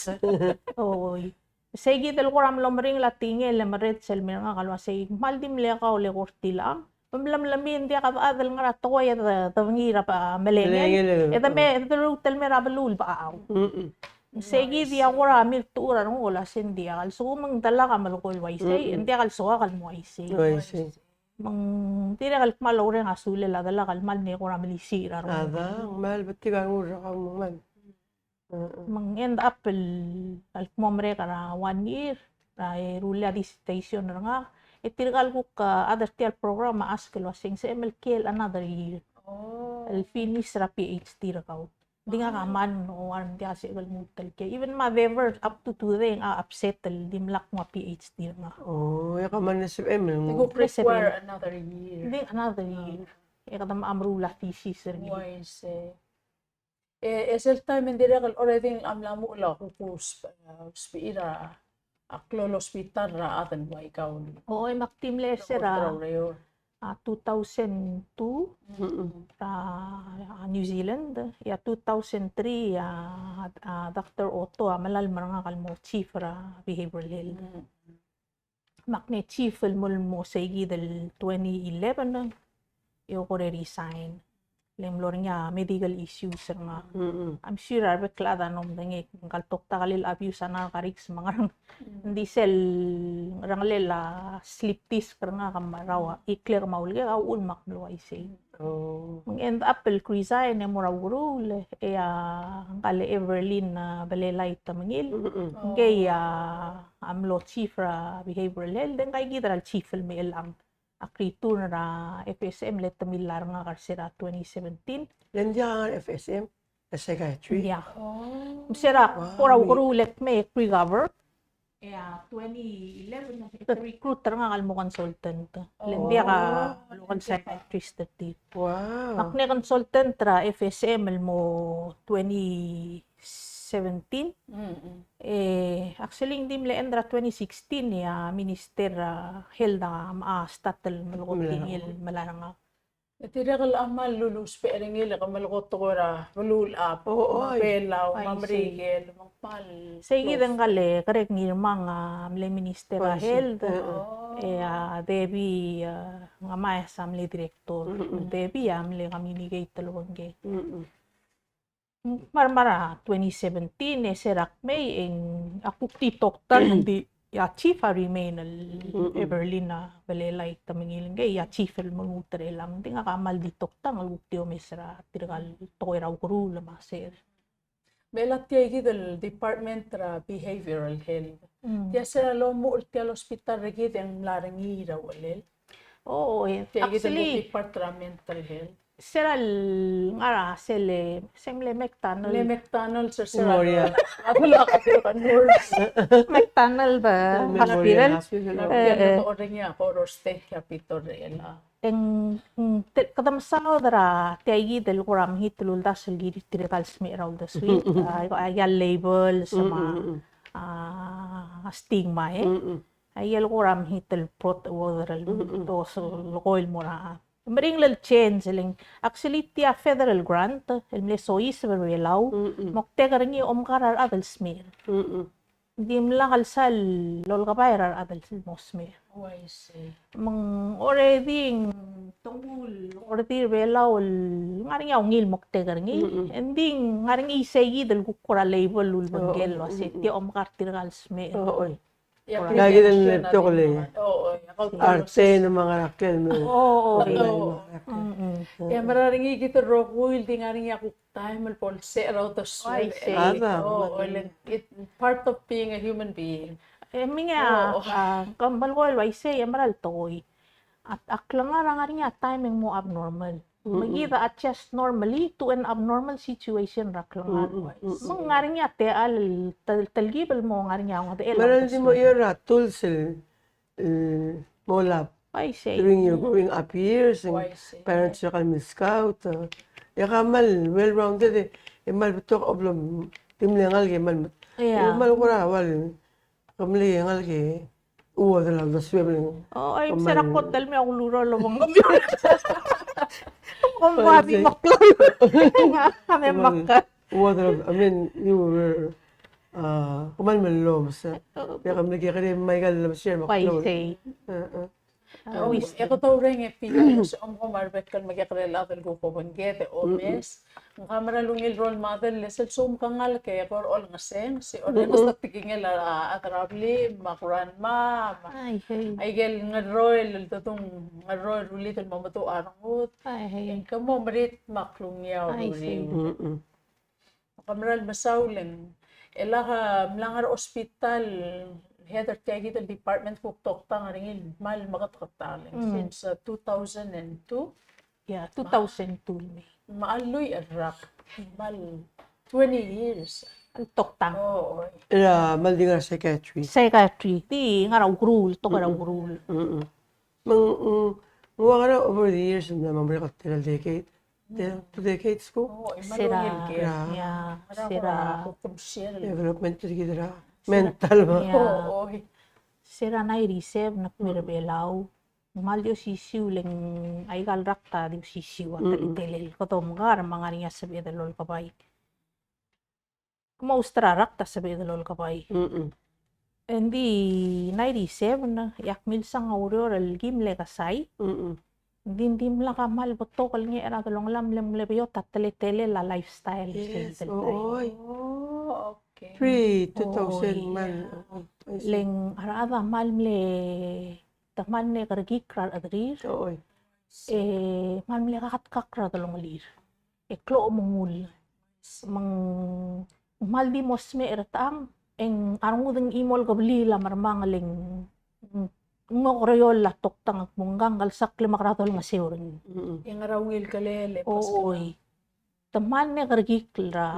Oi. Sei kid el kora mlo meringel a tekingel el merreder el mei er ngak el uasei, kmal di mle kau el eko er tilechang. Me mla, mla mei, ng diak a chad el ngar er a tekoi e de, de ngii er a melengel. Melengel, e de me, e de lmuut el mei er a beluu el bechachau. Mm-mm. Sei kid a kora miltechuch er a renguk el uasei ng diak, a lsekum ng delak a melekoi el uaisei, ng diak el soak el mo uaisei. Uaisei. Me ng dirrek el kmal oureng a sulel a delak el kmal mle kora melisiich er a renguk. A da, ng kmal betik a rengul er kau me ng kmal. Me ng end up el, el kmo merek er a one year, er a e rullii a dissertation er ngak, e tirka el kuk, a, chad er tia el program a ask el uasei ng sebechem el kiei el another year. Oh. El finish er a PhD er kau. Ng di ngak a mad, ng ua ng diak sebechek el lmuut el kiei. Even me a Dever up to today ng upset el dimlak nguu a PhD er ngak. Oh, e kemam ng sebechem el nguu. Ng kuk require another year. Ng di another year. E kede mo meruul a thesis er ngii. Uaisei. E, e sel taem e ng dirrek el already a mla muchel a kuk usb-, usbechir a klou el hospital er a chad el ua kau. O, e me ak di mle er sel er a, a, two thousand two, er a, a, New Zealand, e a two thousand three, a, a, Doctor Otto a melalem er ngak el mo chief er a behavioral health. Me ak mle chief el mo, el mo sei kid el twenty eleven, e ak kora resign. Le ng mlo er ngii a medical issues er ngak. Mm-mm. I'm sure a rebek el chad a mdengei, ngka el toktakel el abuse a narcotics me a ngerang. Mm. Ng di sel ngerengelel a sleep disc er ngak me a rau a iklek me a ulkek a uchul me ak mlo uaisei. Oh. Me ng end up el resign e mo er a ukeruul, e a ngka el Everlyn, a, Belelai Temengil. Mm-mm. Ngii a, a mlo chief er a behavioral health, e ngka kid er a chief el mei el ang. Ak return er a FSM le te millai er ngak er sel twenty seventeen. Le ng diak a FSM, a psychiatry? Ng diak. Oh. Me sel kora ukeruul e kmei e recover. E a twenty eleven, e te recruit er ngak el mo consultant. Le ng diak a local psychiatrist er tir. Wow. Me ak mle consultant er a FSM el mo twenty seventeen. E, actually, ng di mle end er a twenty sixteen, e a Minister er a Health a, a start el melekoi er ngii el melai er ngak. E tirke el kmal luluusbech er ngii el ke melekoi tekoi er a beluulechad, Belau, me a Merikel, me ng kmal. Sei kid e ngka el Greg Ngirmang a mle Minister er a Health, e a Debbie, e, Ngamaes a mle Director. Debbie a mle communicate el obengkek. Me a, me a twenty seventeen, e se er a kmei, e ng ak kuk di toktang, ng di a chief a remain el Everlin a Belelai Temengil, ngii a chief el mo lmuut er chelechang, ng di ngak a kmal di toktang el kuk di omes er tirka el tekoi er a ukeruul me a sel. Me a tia kid el department er a behavioral health. Tia se er a lomuchel tia el hospital er kid e ng mla er ngii er a uchelel. O, e, tia kid el actually, department er a mental health. Se er a ngar er a sel, se mle McDonald. Mle McDonald, se er a Memorial. McDonald, e, Hospital. Hospital. E, e. Tia el state capital er a. E ng, ng, te-, kede mesaod er a tia kid el kora mechit el uldasu el kirir tirka el smecher er a uldesuir. A, a, a label, se me a, a, stigma, e. A ikel kora mechit el prot-, uodel el, mm, to so, lekoi el mo er a. Meringel el change, e le ng, actually, tia federal grant el mle soiseb er a Belau, moktek er ngii a omkar a rechad el smecher. Ng dimlak el sal olkebai er a rechad el mo smecher. Oh, I see. Me ng already, ng tongul already er a Belau el ngar er ngii a ungil moktek er ngii. Ng di ngar er ngii sei kid el kuk kora label el ulebengkel el uase tia omkar tirka el smecher. Ngak kid el betok el arte me a ngarakel me. O, o. E a mera er ngii kid el rokui el di ngar er ngii a kuk taem el bo lsecher a uldesuir. O, o, le, it, part of being a human being. E mei a, a, kmal ua isei, e mera el tekoi. A, a klengar a ngar er ngii a taem e ng mo abnormal. Me kid a adjust normally to an abnormal situation er a klengar. Me ng ngar er ngii a techall el tel-, telkib el mo ngar er ngii a ongedechel. Me ng di mo er a tools el, el mo lab. During your growing up years, and parents er kau el mle scout, e kmal well-rounded, e kmal betok a problem, di mle ngalek e kmal, e kmal kora ua el, ke mle ngalek e Uodel a uldesuem el. O, ai, me se er a kot el me a kulurol el obengkemiu. Kom ua di meklou. Kame meklou. Uodel, I mean, you were, uh, kmal mellomes. Bia kom le kekerei me aika el mesker meklou. Uaisei. E kede oureng e Pia, se omko me a rebek el mekekerei el chad el kuk obengked e omes. Ng kmal mera el ungil role model, le sel soumkengall e ke kora olengeseng, se orrenges a tekingel a chad er a blim, me a grandma, me aike el ngerroel, el tetung ngerroel el rullii el mo meduch a rengud. E ng ke mo merit me a klungiaol el uriul. Ke mera el mesaul e ng, e lak a mla ngar er a hospital, head er tia kid el department kuk toktang er ngii el kmal meketeketang, since, uh, two thousand and two. Yeah, two thousand two el mei. Me a lluich el rak, kmal twenty years. El toktang. O, oi. Era, kmal di ngar er a psychiatry. Psychiatry, di ngar er a ukeruul, tok er a ukeruul. Me ng, ng, ng ua ngar er a over the years, ng mla mo merek a tela el decade. Te, two decades ko. O, e se er a, yeah, se er a development er kid er a mental. Yeah. O, oi. Se er a ninety-seven a kmo er a Belau. Ng kmal di osisiu le ng aika el rakt a di osisiu a teletelel. Kede omkar me ng ngar er ngii a sebeched el olkebai. Kmo a ustera rakt a sebeched el olkebai. Ng di ninety-seven, e ak milsang a ureor el kim le kesai. Ng di, ng dimlak a kmal betok el ngecher a delongelam, le ng mle beot a teletelel a lifestyle. Yes, o, oi. O, okay. Pre two thousand, oi, kmal. Yeah. O, I see. Le ng a rechad a kmal mle, te kmal mle kerekikl er a rechederir. O, oi. E kmal mle kaketkakl er a delongelir. E klou a omengull. Me ng kmal di mo smecher er a techang, e ng a rengud e ng chimo el kebliil a mermang e le ng, ng okereoll a toktang el kmo ngkang ke lsakl me kede olengeseu er ngii. E ngera ungil kelel e. O, oi. Te kmal mle kerekikl er a,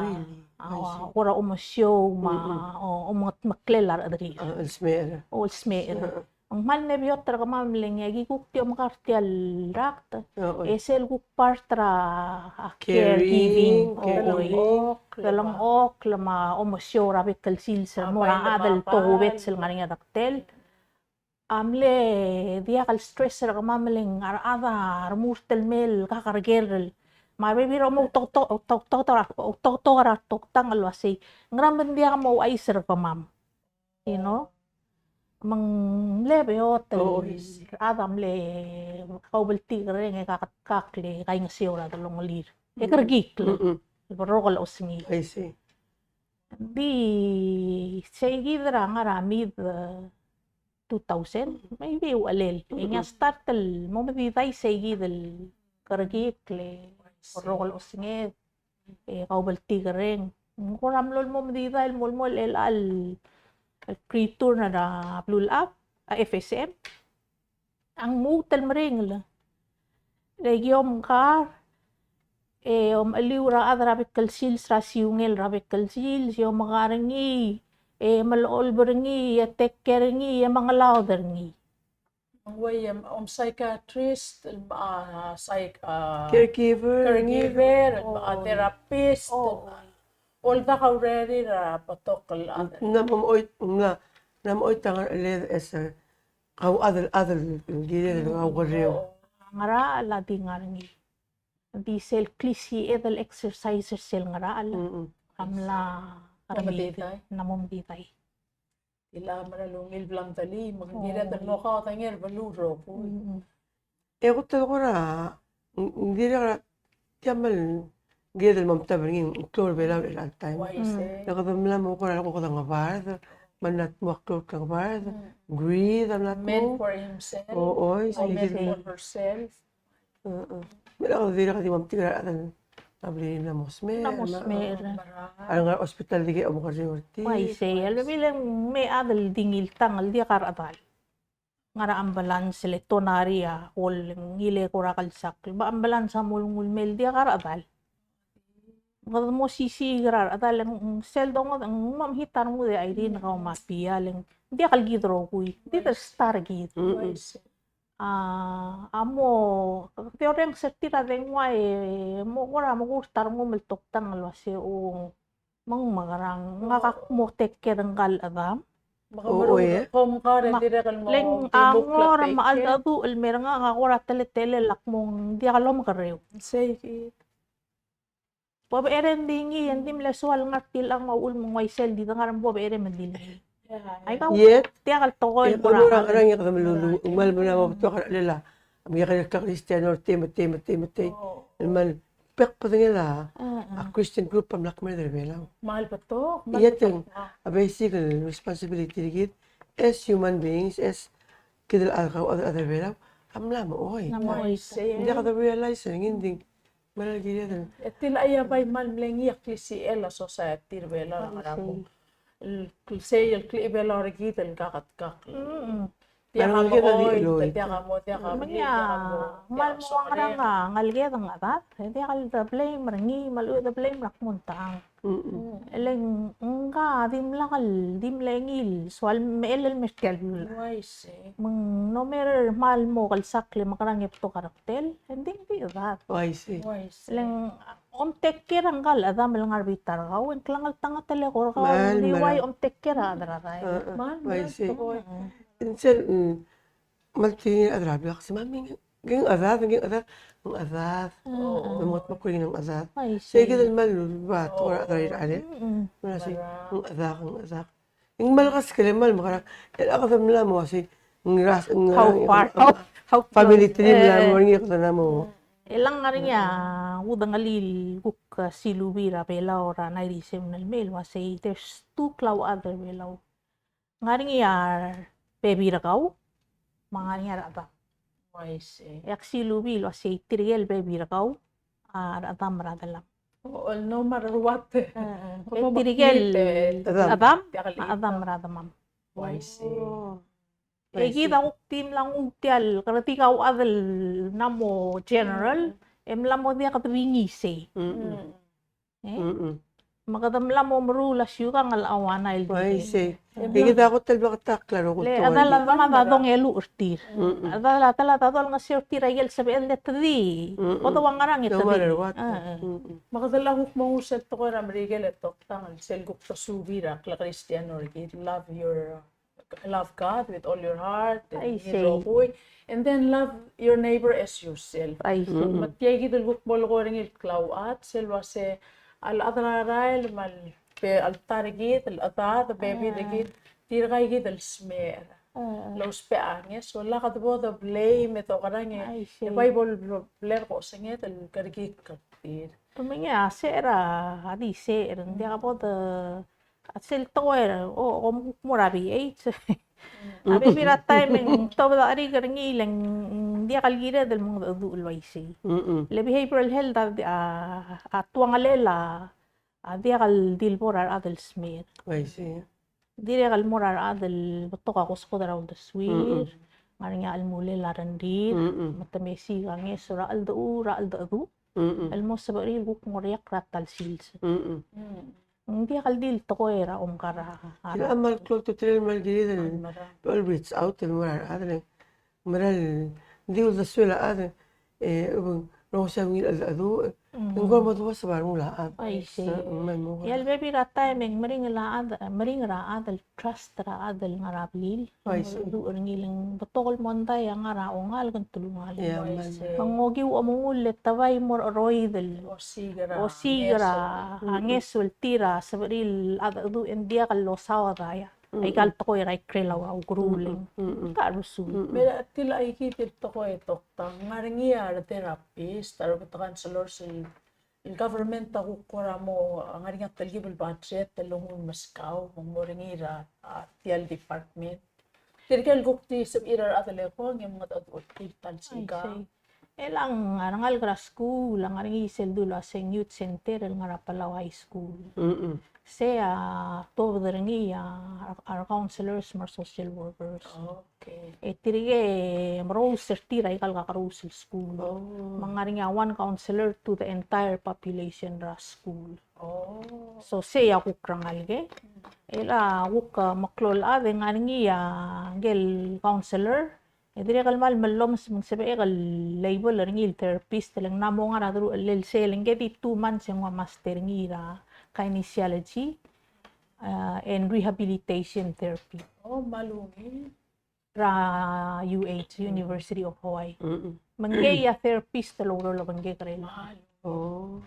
a, kora omesiou me a, o, omengetmeklel a rechederir. A, el smecher. O, el smecher. Ng kmal mle beot er kemam le ng aki kuk di omekar tia el rakt, e sel kuk part er a caregiving, caregiving, delengchokl me a omesiou er a bek el sils el mo er a chad el tokubets el ngar er ngii a deltel. A mle diak el stress er kemam le ng a rechad a remurt el mei el kakerker el. Me a rebebil er a mo outoketok, outoketok, outoketok er a toktang el uasei, ngera me ng diak mo ouchais er kemam. You know? Me ng mle beot el rechad a mle kaubeltikerreng e kaketkakl e kaingeseu er a delongelir. E kerekikl el berrokel osengel. Ng di seikid er a ngar er a mid, eh, two thousand, maybe uchelel. E ng start el mo medidai seikid el kerekikl e berrokel osenged, e kaubeltikerreng. Ng kora mlo el mo medidai el mo, mo el, el, el return er a beluulechad, a F S M. A ng lmuut el meringel. Le ki omkar, e omecheliu er a chad er a bek el sils er a siungel er a bek el sils, e omekar er ngii, e melecholb er ngii, e take care er ngii, e mengelaod er ngii. Ng uai, em, om psychiatrist, el, a, psych-, a, caregiver, caregiver, el, a, therapist, el, a, oldak a urerir a betok el chad. Ng mla mo oit, ng mla, ng mla mo oit a ngercheled e se kau chad el, chad el kired el kaukerreu. Ngerachel a di ngar er ngii. Di sel klisiched el exercise er sel ngerachel a mla kermid, ng mla mo medidai. Di le mera el ungil bla mdalii, me ng kired el mo kaodengei er a beluu el rokui. E kuk ta kora, ng, ng dirrek er a tia me ng kired el mo mtab er ngii, ng klou er a Belau er chelecha el taem. Uaisei. E kede mla mo kora el kuk kede ngebard, me a mla mo klou el klengebard, greed a mla mo. Men for himself. O, o, or men for herself. Me a kede dirrek el di mo metik er a rechad el mla mo smecher. Mla mo smecher. A ngar er a hospital dikea omekerreu er tir. Uaisei, a lebebil e ng mei a chad el di ngii el tang el diak a rechedal. Ngar er a ambulance, le tonari a kol, ngii el kora kelsakl. Me a ambulance a mo lenguu el mei el diak a rechedal. Kede mo osisiu er a rechedal, ng sel dongodech, ng mo mechit a rengud e Irene, kau me a Pia, le ng diak el kid rokui, di start er kid. A, a mo, di orrenges er tir a dengua e mo kora mo kurt a rengum el toktang el uasei, o, me ng mekerang, ngak a kmo take care er ngka el chedam. O, e. Le ng a ngor me a cheldecheduch el mer ngak a kora teletelel a kmo ng diak lomekerreu. Sei kid. Bo becherei e ng di ngii, e ng di mle soal ngar tilechang a uchul me ng uaisei el di dengar me bo becherei me ng di le ngii. Aika, diak el tekoi el kora ngerang e kede meluluuch, ng kmal mla mo betok a rechad el a, me a kede Kristiano er tei me tei me tei me tei. El kmal bek el bedengel a, a Christian group a mla kmeed er a Belau. Kmal betok, kmal betok. Ieteng, a basic el responsibility er kid as human beings, as kid el chad, kau chad er a Belau, a mla mo oi. Mla mo oi. Ng diak de realize er ngii, ng di Mera el kired el. E tilecha a bai kmal mle ngii a klisichel a society er a Belau el ngar er a mo. El klisichel el klebelau er kid el kaketkakl. Diak a mo, diak a mo, diak a mo, diak a mo. Kmal mo ngerang a ngeleked a chedad, e diak el de blame er ngii, me a lechub e de blame er a kmo ng tang. E le ngka a dimlak el, di mle ngii el soal mechellel el mer tia el beluu. Uaisei. Me ng no matter kmal mo kelsakl e mekerang e betok a rektel, e ng di ng di chedad. Uaisei. Uaisei. Le ng om take care er ngka el chedam el ngar er a bita er kau, e ng klengeltengat el eko er kau, ng di uai om take care er a chad er a daig. Uaisei. Ng sel, mm, Kmal tir a chad er a blak, se mami, ng chedad, ng chedad, ng chedad. Ng mengetmokl er ngii ng chedad. Sei kid el kmal ua tekoi er a chad er a irechar. Mera sei, ng chedad, ng chedad. Ng kmal kaskel e kmal mekerang. E a kede mla mo sei, ng ras, ng family tree mla mo er ngii e kede mla mo. E le ng ngar er ngii a udengelii el kuk silubii er a Belau er a ninety-seven el mei el uasei, there's two klauchad er a Belau. Ngar er ngii a rebebil er kau, me ngar er ngii a rechedam. Uaisei. E ak silubii el uasei tirke el bebil er kau, a rechedam me a redellam. O, no matter what. E tirke el chedam, a chedam me a redemmam. Uaisei. E kid a kuk di mla nguu tia el, kede di kauchad el mla mo general, e mla mo diak de bingisei. E? Mm-mm. Me kede mla mo meruul a siukang el auanai el. Uaisei. E kid a kot el bek el ta klaro. Le a dal a dongad a dongelu er tir. A dal a dongad a dongeseu er tir a ikel sebeched el te di. Kede ua ngerang e te di. Me kede locha kuk mo nguu sel tekoi er a Merikel e toktang el sel kuk te subii er a klekristiano er kid, love your, love God with all your heart, and ngii el rokui, and then love your neighbor as yourself. Me tia kid el kuk bo lekoi er ngii el klauchad, sel uase a rechad er a rael me a lbe-, a ta er kid, el chad, a bebil er kid, tirka kid el smecher. Lousbech a ngeso, lak de bo de blame e dokerang e, e bai bo el blame ko senged el kerekikl er tir. Te mengei a secher a di secher, ng diak bo de A sel tekoi er a, o, kom kuk mo er a B H. A bebil er a taem e ng tobed a cherik er ngii le ng diak el kired el mengedecheduch el uaisei. Le behavioral health a, a, a tuangelel a, a diak el di el bo er a rechad el smecher. Uaisei. Dirrek el mo er a rechad el betok a koskodel er a uldesuir, ngar er ngii a chelmulel a rengrir, me te mesiik a ngeso er a cheldecheduch, er a cheldecheduch el mo sebechir el kuk mo react er a ta el sils. Ng diak el di el tekoi er a omkar a. Kid a kmal klou a ultutelel el kmal kired el reach out el mo er a rechad el mera el di uldesuel a chad e, e, ng rongesii a ungil cheldecheduch, e ng kora mo dua se bar nguu a chad. Uaisei. Ia el bebil er a taem e ng meringel a chad, meringel a chad el trust er a chad el ngar er a blil. Uaisei. Cheldecheduch er ngii le ng betok el mondai a ngar er a ongalek, ng telungalek. Ia, me ng okiu a omengull e te bai mo er a cheroid el osiik er a, osiik er a ngeso el tir a sebechir el cheldecheduch e ng diak el losaod a, ia, aika el tekoi er a ikrel a ukeruul. Ka rusul. Me a tia kid el tekoi e toktang, ngar er ngii a re therapist, a re counselors el el government a kuk kora mo, ngar er ngii a telkib el budget el onguu el meskau, me ng mo er ngii er a, a, tia el department. Tirke el kuk di sebechir a rechad el ekong e mengedecheduch er tir el ta el sikang. E le ng ngar er a rengalek er a skuul, a ngar er ngii sel dulu a Seng Youth Center el ngar er a Palau High School. Sei a tuobed er ngii a, a re counselors me a re social workers. E tirke e merous er tir aika el kakerous el skuul. Me ng ngar er ngii a one counselor to the entire population er a skuul. So sei a kuk rengalek. E le a kuk, a, meklou el chad e ng ngar er ngii a ngike el counselor. E dirrek el kmal mellomes me ng sebechek el label er ngii el therapist, le ng mla mo ngar er a deruchellel sel, le ngike di two months e ng ua master er ngii er a kinesiology, a, and rehabilitation therapy. O, kmal ungil. Er a U H, University of Hawaii. Me ngii a therapist el oureor el obengkek er a. Oh.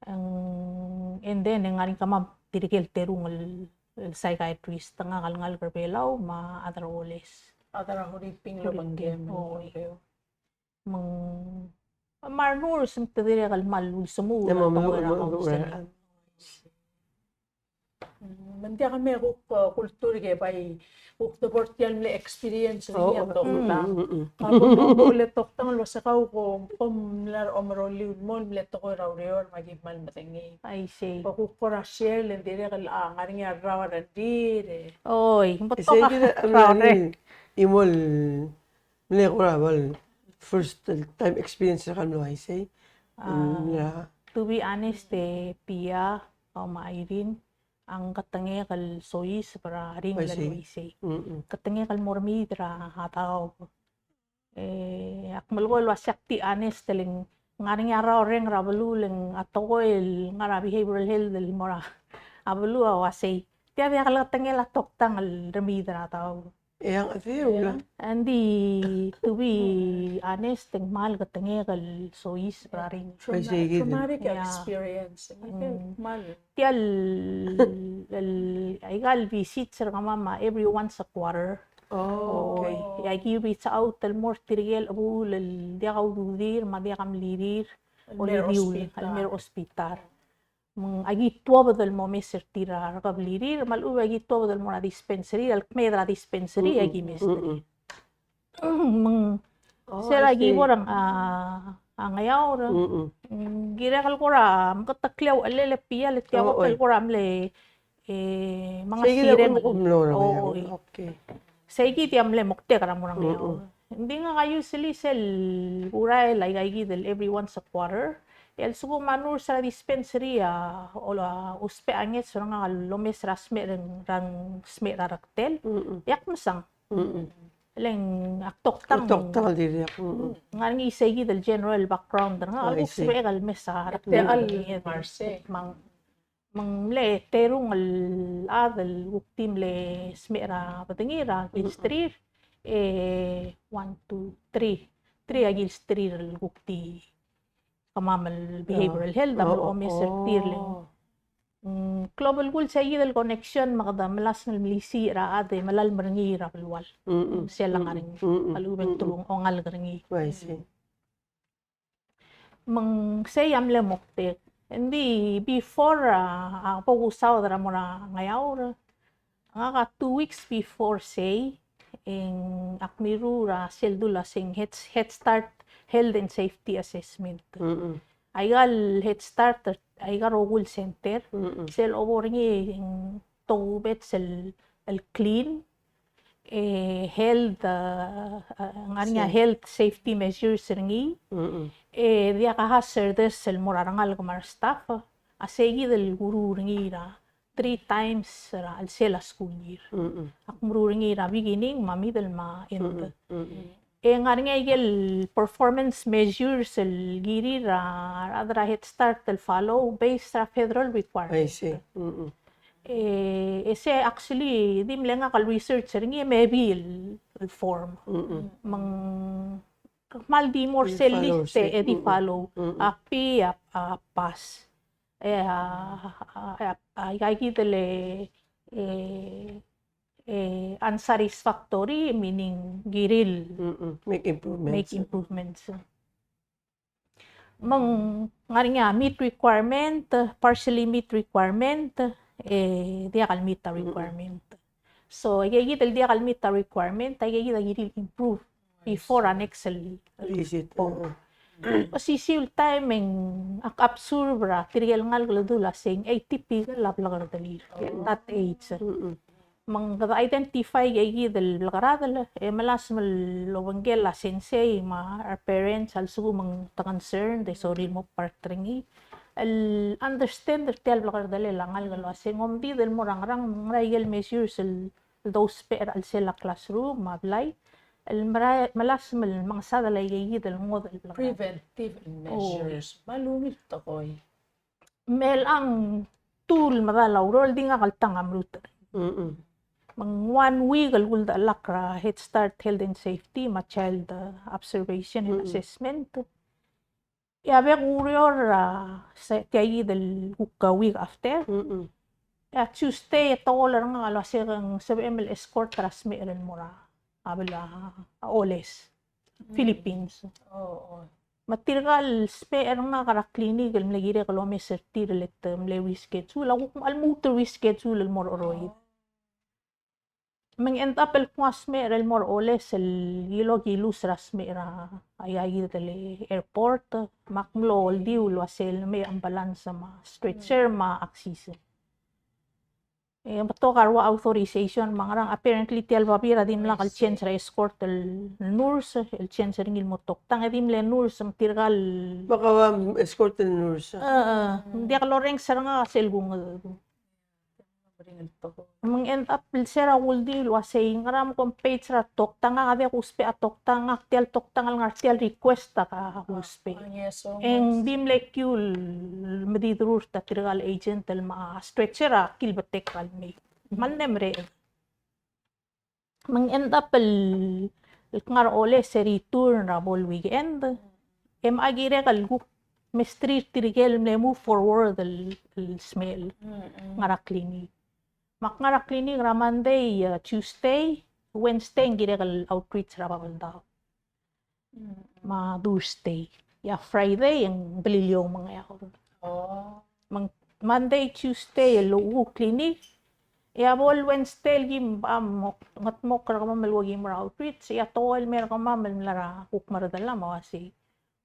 Ng, and then, e ng ngar er ngii kemam tirke el terung el, el psychiatrist, ngak el ngalek er a Belau, me a Adra Oles. Adra Huriping el obengkek. Oi. Me ng, me a re nurse me te dirrek el kmal ulsemuchel er a, mo, mo, mo, mo, counseling. Mm, me ng diak me kuk, uh, kultur ke bai kuk de bo er tia el mle experience er ngii a toktang. Ka bo mo mle toktang el uase kau ko, kom mla er a omerolliu el mo mle tekoi er a ureor me aki kmal medengei. I see. Ko kuk kora share le ng dirrek el, a, ngar er ngii a rrau a rengrir e. Oi, ng betok a rrau a rengrir. Imo el mle kora bo el first time experience er kau el mlo uaisei. A, to be honest, e, Pia, kau me a Irene, a ng ketengek el soiseb er a ringel el uaisei. Ketengek el mo remeid er a daob. E, ak melekoi el uase ak di honest, le ng ngar er ngii a rrau el reng er a beluu, le ng a tekoi el ngar er a behavioral health el mo er a beluu a uasei. Tia diak leketengel a toktang el remeid er a daob. E ng di, to be honest, e ng kmal ketengek el soiseb er a ringel. Traumatic experience. Tia el, el, aika el visit er kemam a every once a quarter. Oh, okay. E aki reach out el mo er tirke el chebuul el diak a ududir me a diak a mlirir. Olidiul, el mei er a hospital. Me ng aki tuobed el mo mes er tir a rekeblirir, me a lechub e aki tuobed el mo er a dispensary, el kmeed er a dispensary, e aki mes er tir. Me ng, sel aki bo er a, a Ngeaur, ng kirek el kora, meketeklii a uchelel e Pia le tia kot el kora mle, e, mengesirem. Okay. Seikid a mle moktek er a mo er a Ngeaur. Ng di ngak a usually sel urael aika kid el every once a quarter, E a lsekum a nurse er a dispensary a, o la, ousbech a ngeso er ngak el omes er a smecher, er a smecher er a rektel. Mm-mm. E ak mesang. Mm-mm. Le ng ak toktang. Toktang el dirrek. Mm-mm. Ng ngar er ngii sei kid el general background er ngak, a lsekum sebechek el mes a rektel. Me ng, me ng mle terung el chad el kuk di mle smecher er a bedengir, a kilsterir, e one, two, three. Three a kilsterir el kuk di kemam el behavioral health, a mlo omes er tir. Le ng klou a belkul sei kid el connection me kede melasem el melisiich er a chad e melalem er ngii er a belual. Mm-mm. Sel ngar er ngii. Mm-mm. A lechub e ng telungalek er ngii. I see. Me ng sei a mle moktek. Ng di before, a, a bo kusaod er a mo er a Ngeaur, ngak a two weeks before sei, e ng ak mirruul er a sel dul a sei ng Head, Head Start Health and Safety Assessment. Mm-mm. Aika el Head Start, aika el rokui el center, mm-mm, sel obo er ngii e ng tokubets el, el clean, e health, a, a, ngar er ngii a health safety measures er ngii. Mm-mm. E diak a hazardous el mo er a rengalek me a restaff, a sei kid el kuruul er ngii er a three times er a chelsel a school year. Mm-mm. Ak meruul er ngii er a beginning, me a middle, me a end. Mm-mm. Mm-mm. E ngar er ngii a ikel performance measures el kirir er a, er a Head Start el follow based er a federal requirement. I see. Mm-mm. E, e se actually, di mle ngak el research er ngii, maybe el, el form. Mm-mm. Me ng kmal di mo er sel list e di follow. Mm-mm. A P, a, a pass. E, a, a, a, aika kid el, e, e, unsatisfactory, meaning kirir el make improvements. Make improvements. Me ng ngar er ngii a meet requirement, partially meet requirement, e diak el meet a requirement. So, aika kid el diak el meet a requirement, aika kid a kirir el improve before a next el visit. Osisiu el taem e ng ak observe er tirke el ngalek el dul a sei ng atypical a blekerdelir at that age. Mm-mm. Me ng kede identify aika kid el blekeradel, e melasem el obengkel a sensei me a re parents a lsekum ng te concerned e sorir el mo part er ngii el understand er tia el blekerdelel a ngalek el uasei ng omdid el mo er a ngerang, me ng ngera ikel measures el dousbech er a chelsel a classroom me a blai el mera, melasem el mengesadel aika kid el ngodech el blekerad. Preventive measures. Me a ungil tekoi. Me chelechang tu el medal a ureor el di ngak el tang a mrut. Mm-mm. Me ng one week el kuldelak er a Head Start Health and Safety me a Child, uh, Observation and Assessment. E a bek el ureor, a, se, tia kid el kuk week after. Mm-mm. E a Tuesday e tekoi er ngak el uasei ng sebechem el escort er a smecher el mo er a, a bla, a Oles, Philippines. Oh, oh. Me tirka el smecher er ngak er a clinic el mle kirek el omes er tir el te mle reschedule, a kuk lmuut el reschedule el mo er a cheroid. Me ng end up el kmo a smecher el mo er a Oles el kilo kilus er a smecher er a, aika kid el airport, me ak mlo oldiu el uasei el mei a ambulance me a stretcher me a oxygen. E betok a rua authorization me a ngerang, apparently tia el babier a dimlak el change er a escort el nurse, el change er ngii el mo toktang, e di mle nurse me tirka el. Me kau a escort el nurse. E, e, ng diak lorrenges er ngak a sel kungedecheduch. Me ng end up el se er a kuldiu el uasei ngera me kom page er a toktang, ngak a diak kuusbech a toktang, ngak tia el toktang el ngar tia el request a kuusbech. E ng di mle kiu el mediderurt a tirka el agent el me a stretcher a kilbetek el mei. Me ng mle mereched. Me ng end up el, el kngar er a Oles e return er a bo el weekend. E me a kirek el kuk mesterir tirke el mle move forward el, el smecher el ngar er a clinic. Me ak ngar er a clinic er a Monday, e, Tuesday, Wednesday ng kirek el outreach er a Babeldaob. Me a Thursday. E a Friday e ng Beliliou me a Ngeaur. Oh. Me ng Monday, Tuesday el ouchais a clinic. E a bo el Wednesday el kim, a, mo, ngetmokl er kemam el ua kim er a outreach. E a tekoi el mei er kemam el mla er a kuk meredel a mo uasei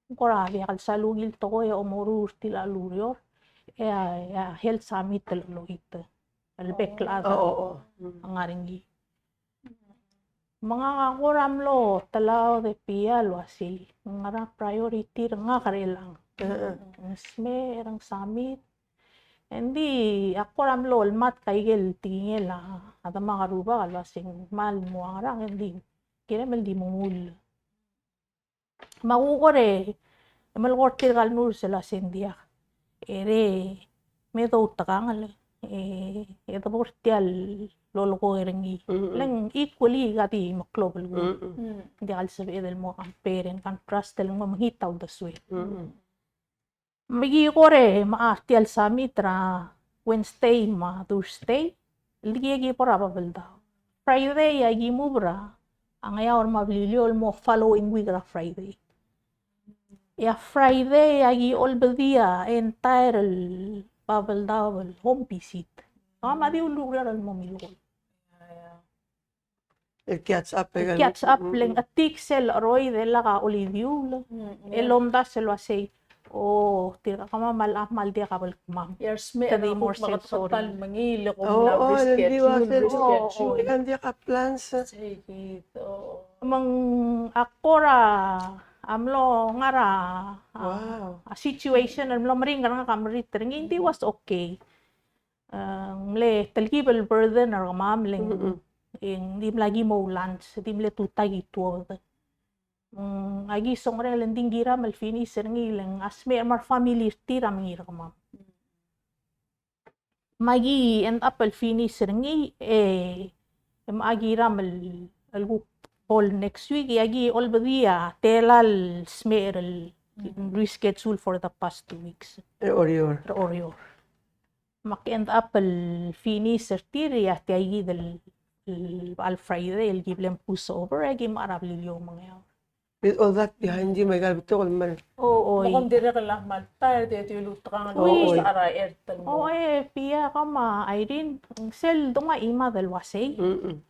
ng kora diak el sal ungil tekoi e omoruul er tia el ureor. E a, e a health summit el loit el bek el chad a ngar er ngii. Me ngak a kora mlo telaod e tia el uasei, ngera priority er ngak er chelechang. Ng smecher, ng submit. Engdi ak kora mlo olmatk a ikel tekingel a demak a rubak el uasei ng kmal mo ngerang, engdi kirem el di mengull. Me a kuk kora, e melekoi er tirka el nurse el uasei ng diak. E re, me doutekangel, e, e debo er tia el lolekoi er ngii. Le ng equally ka di meklou el kuk. Ng diak el sebeched el mo compare and contrast el mo mekngit a uldesuel. Me aki kora me a tia el submit er a Wednesday me a Thursday, el di ki bo er a Babeldaob. Friday a ki move er a Ngeaur me a Beliliou el mo following week er a Friday. E a Friday a ki olbedii a entire el Babeldaob el home visit. Kemam a di ulureor el mo milekoi. El catch up, el catch up, le ng chetik sel cheroid el lak a olidiuul. El omdasu el uasei, o, tirka kemam a kmal diak a bel kemam. Te di more sensory. Mengiil e kom mla reschedule, reschedule. Ng diak a plans. Me ng ak kora a mlo ngar er a, a situation el mlo meringel er ngak a meriit er ngii, ng di was okay. E, ng mle telkib el burden er kemam le ng, e ng dimlak ki mo lunch, dimle tutau ki tuobed. Mm, aki songerenger le ng di ng kiram el finish er ngii le ng a smecher me a family er tir a mengiil er kemam. Me aki end up el finish er ngii, e, e me aki kiram el, el kuk bo el next week, e aki olbedii a tela el smecher el reschedule for the past two weeks. Er Oreor. Er Oreor. Me ak end up el finish er tir, e a tia kid el, el, el Friday el ki bla le push over, e ki mla er a Beliliou me a Ngeaur. With all that behind you, me aika el betok el kmal. O, oi. Me kom dirrek el kmal tired, e di ulutekangel el, oi, er a ert el mo. O, e, Pia, kau me a Irene, sel dongu a chimad el uasei.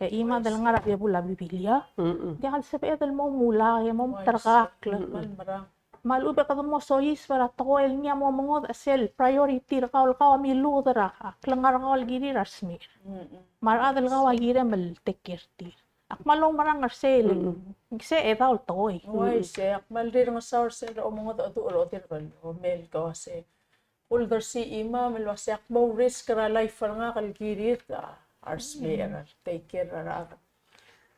E chimad el ngar er a bebul a Bibilia. Diak el sebeched el mo mulak, e mo meterkakl. Kmal merang. Me a lechub e kede mo soiseb er a tekoi el ngii a mo mengodech sel priority er kau el kau a milluut er a klengar er kau el kirir a resmecher. Me a rechad el kau a kirem el take care er tir. Ak kmal oumerang er sel, se chedaol tekoi. Uaisei, ak kmal rirengesau er sel omengodech a duch er a odir el omel el kau a se. Uldersii a chimam el uasei ak mo risk er a life er ngak el kirir a resmecher, take care er a rechad.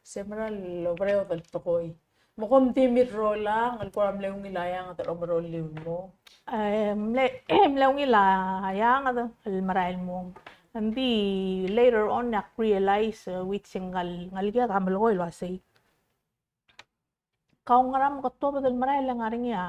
Se mera el oberaod el tekoi. Me kom di mirrolang el kora mle ungil a eanged er a omerolliu el mong? E, mle, mle ungil a eanged el merael el mong. Ng di later on ak realize, e, which e ng ngal, ngalek a melekoi el uasei, kau ngera me ke tuobed el merael e ng ngar er ngii a,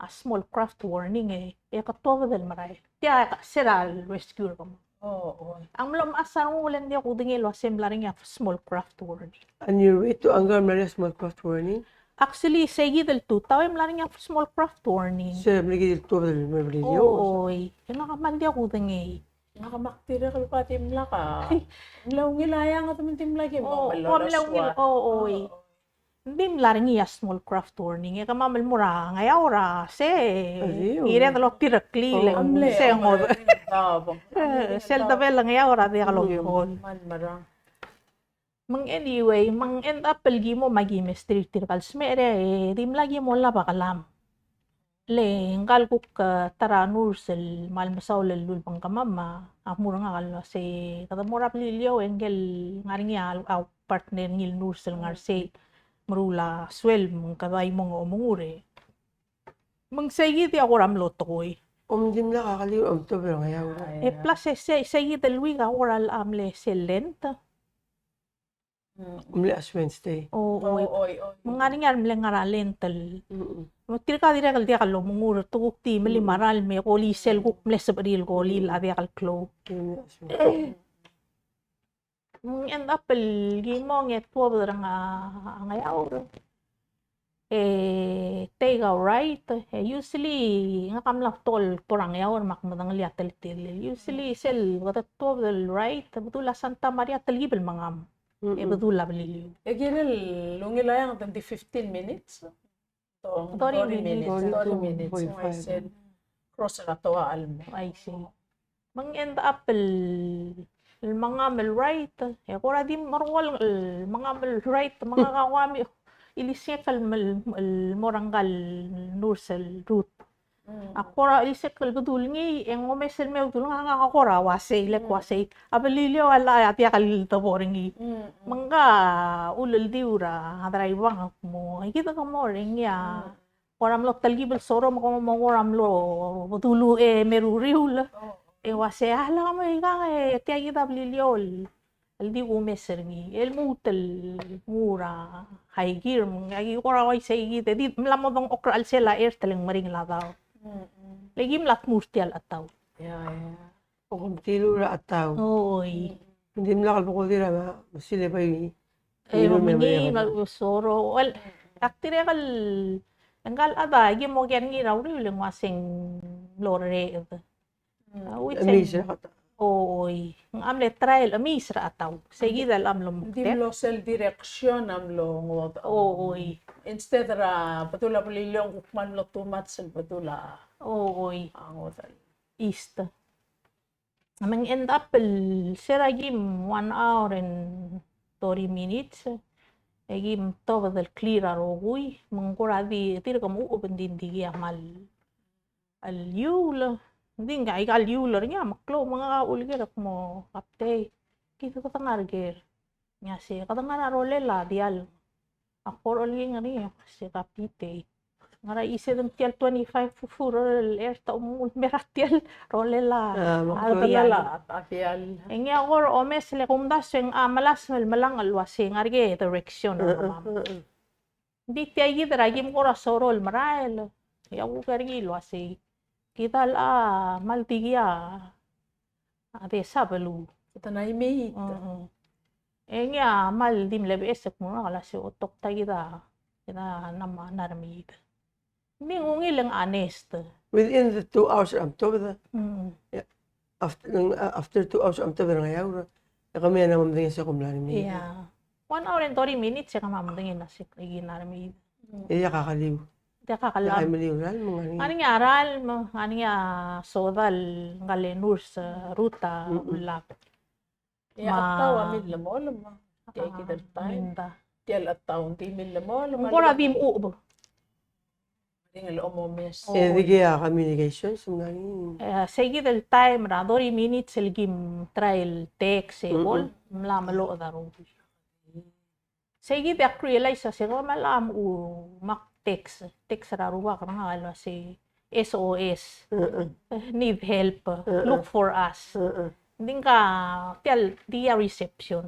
a small craft warning e, e ke tuobed el merael. Tia, se er a rescue er kemam. O, o. Ak mlo mechas a renguk e ng diak kudengei el uasei mla er ngii a small craft warning. On your way to Angaur mla er ngii a small craft warning? Actually, se kid el tutau e mla er ngii a small craft warning. Se mle kid el tuobed el merael. O, oi. E ngak a kmal diak kudengei. Ngak a mak dirrek el kuk dimlak a. Mle ungil a eanged me ng dimlak e mo, o, mle ungil, o, oi. Ng di mla er ngii a small craft warning, e kemam el mo er a Ngeaur a se, kired el otireklii le ng se ngodech. Sel debel a Ngeaur a diak lobengkel. Me ng anyway, me ng end up el ki mo me aki mesterir tirka el smecher e dimlak ki mo olab a kelam. Le ngka el kuk, e, ta er a nurse el kmal mesaul el lulebengkemam a, a mo er ngak el uasei, kede mo er a Beliliou e ngike el ngar er ngii a, a partner er ngii el nurse el ngar er sei, meruul a sueleb me ng kede mo omengur e. Me ng sei kid a kora mlo tekoi. Om dimlak a keliu, om tuobed er a Ngeaur. E plus e sei, sei kid el week a kora mle sel lent. Mle Ash Wednesday. O, o, oi, oi. Me ng ngar er ngii a mle ngar er a lent el. Me tirka dirrek el diak lomengur, te kuk di melim a ralm e koli sel kuk mle sebechir el koli a diak el klou. Me ng end up el ki mong e tuobed er a Ngeaur. E take a ride, e usually ngak a mla betok el kbo er a Ngeaur me ak medengelii a teletelel. Usually sel kede tuobed el ride, bedul a Santa Maria, telkib el mengam. E bedul a Beliliou. E kirel ungil a eanged, ng di fifteen minutes? Thirty minutes. Thirty minutes. Forty-five. Cross er a toa el mo. I see. Me ng end up el, el mengam el ride, e kora di meruul el mengam el ride, me ngak a kora me ilisengek el, el, el mo er ngka el nurse el Ruth. Mm. Ak kora isei el bedul ngii, e ng omes el me bedul ngak, ngak a kora uasei, le kuasei. A Beliliou a diak el debo er ngii. Mm, mm. Me ngka a uleldiu er a Draiuang a kmo, ikid a kmo er ngii a kora mlo telkib el soro me kmo kora mlo bedulu e me ruriul. Oh. E uasei, a, le kmo ikang e tia kid a Beliliou el el di kumes er ngii, el lmuut el mo er a high gear, me aki kora uaisei kid, e di mla mo dengchokl er a chelsel a earth el ng meringel a daob. Mm, mm. Le ki mla tmuu er tia el chetau. Ia, ia. Bo kumtilu er a chetau. Oi. Ng dimlak el bo kodir a ma, mesil e bai. E, ngii, me a soro. Well, ak dirrek el, ngka el chad a ki mo oker er ngii er a uriul e ng uasei ng mlo rreched. Mm. A, which, emiis er a chetau. Oi, ng mle try el emiis er a chetau. Sei kid a mlo moktek. Ng di mlo sel direction a mlo ngodech. Oi. Instead er a bedul a Beliliou e ng kuk kmal mlo too much el bedul a, oi, a ngodech el east. Me ng end up el se er a kim one hour and thirty minutes, e kim tobed el clear a rokui, me ng kora di, dirk mo uchub, ng di, ng di kmal el iuul, ng di ngka aika el iuul er ngii a meklou, me ngak a uleker el kmo, Kaptei, kid kede ngar ker? Ng uasei, kede ngar er a rolel a diall. Ak kora olengit er ngii, se, Kaptei, ngera isei e ng tia el twenty-five furor el earth a mo mei er tia el rolel a, a, rolel a diall. E ngii a kora omes, le kumdasu e ng, a, melasem el melang el uasei ngar er ngii a direction er kemam. Ng di tia kid er a kim kora soro el merael, e a kuk er ngii el uasei, kid a locha kmal dikea, a, desa beluu. Kede naimeit. Mm, mm. E ngii a kmal di mle beches el kmo ngak el uasei, o, tok ta kid a, kid a mla mo ngar er a meid. Ng di ng ungil e ng honest. Within the two hours er a mtobed. Mm. Yeah. After, ng, a, after two hours a mtobed er a Ngeaur, e kemiu a mla medengei se kom mla er a meid. Yeah. One hour and thirty minutes e kemam a medengei el uasei e ki mla er a meid. E diak a keliu. Diak a keliu. Diak a meliu er a ralm, ng ngar er ngii. Ngar er ngii a ralm, ngar er ngii a soda el ngka el nurse, e, Ruta, mm-mm, Ulak. E a chetau a millemolem, me tia kid el taem. Tia el chetau ng di millemolem. Ng kora di mo uchub. Ng di omomes. E dikea communications, ng ngar er ngii. E, sei kid el taem er a thirty minutes el kim try el text e kol, mla meloched a rokui. Sei kid e ak realize a se kemam a locha mo mak text, text er a Rubak er ngak el uasei S O S. Need help. Look for us. Ng di ngka tia el di a reception.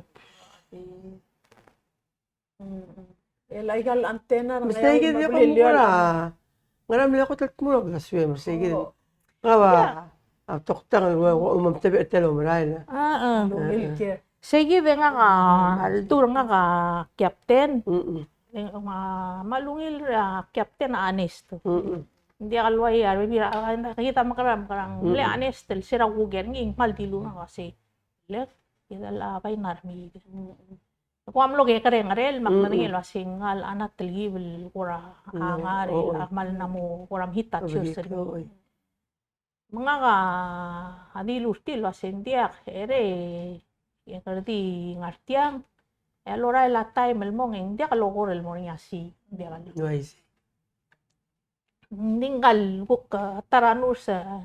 E le aika el antenna er a Ngeaur me a Beliliou a ngera mle kot el tmuu er a blasuem, sei kid. Ngak a, a toktang el ua, ua, me mtebechel el omerael. A, a. Sei kid e ngak a, a ledu er ngak a captain. Mm-mm. E ngak a kmal ungil er a captain a honest. Mm-mm. Ng diak el uai a rebebil er a, a, kid a mekerang, mekerang. Mm-mm. Mle honest el se er a kuk er ngii, ng kmal dilu er ngak a sei. Le, kid a locha bai ngar er a meid. Mm-mm. Ko a mlo kekerei ngerel, me ak medengei el uasei ngka el chad a telkib el kora ngar, e a kmal mla mo kora mhit a church er ngii. Me ngak a dilu er tir el uasei ng diak, e re, e kede di ngar tiang, e a lorael a taem el mong e ng diak loko el mo er ngii a siik, ng diak el. Ng di ngka el kuk, e, ta er a nurse, e,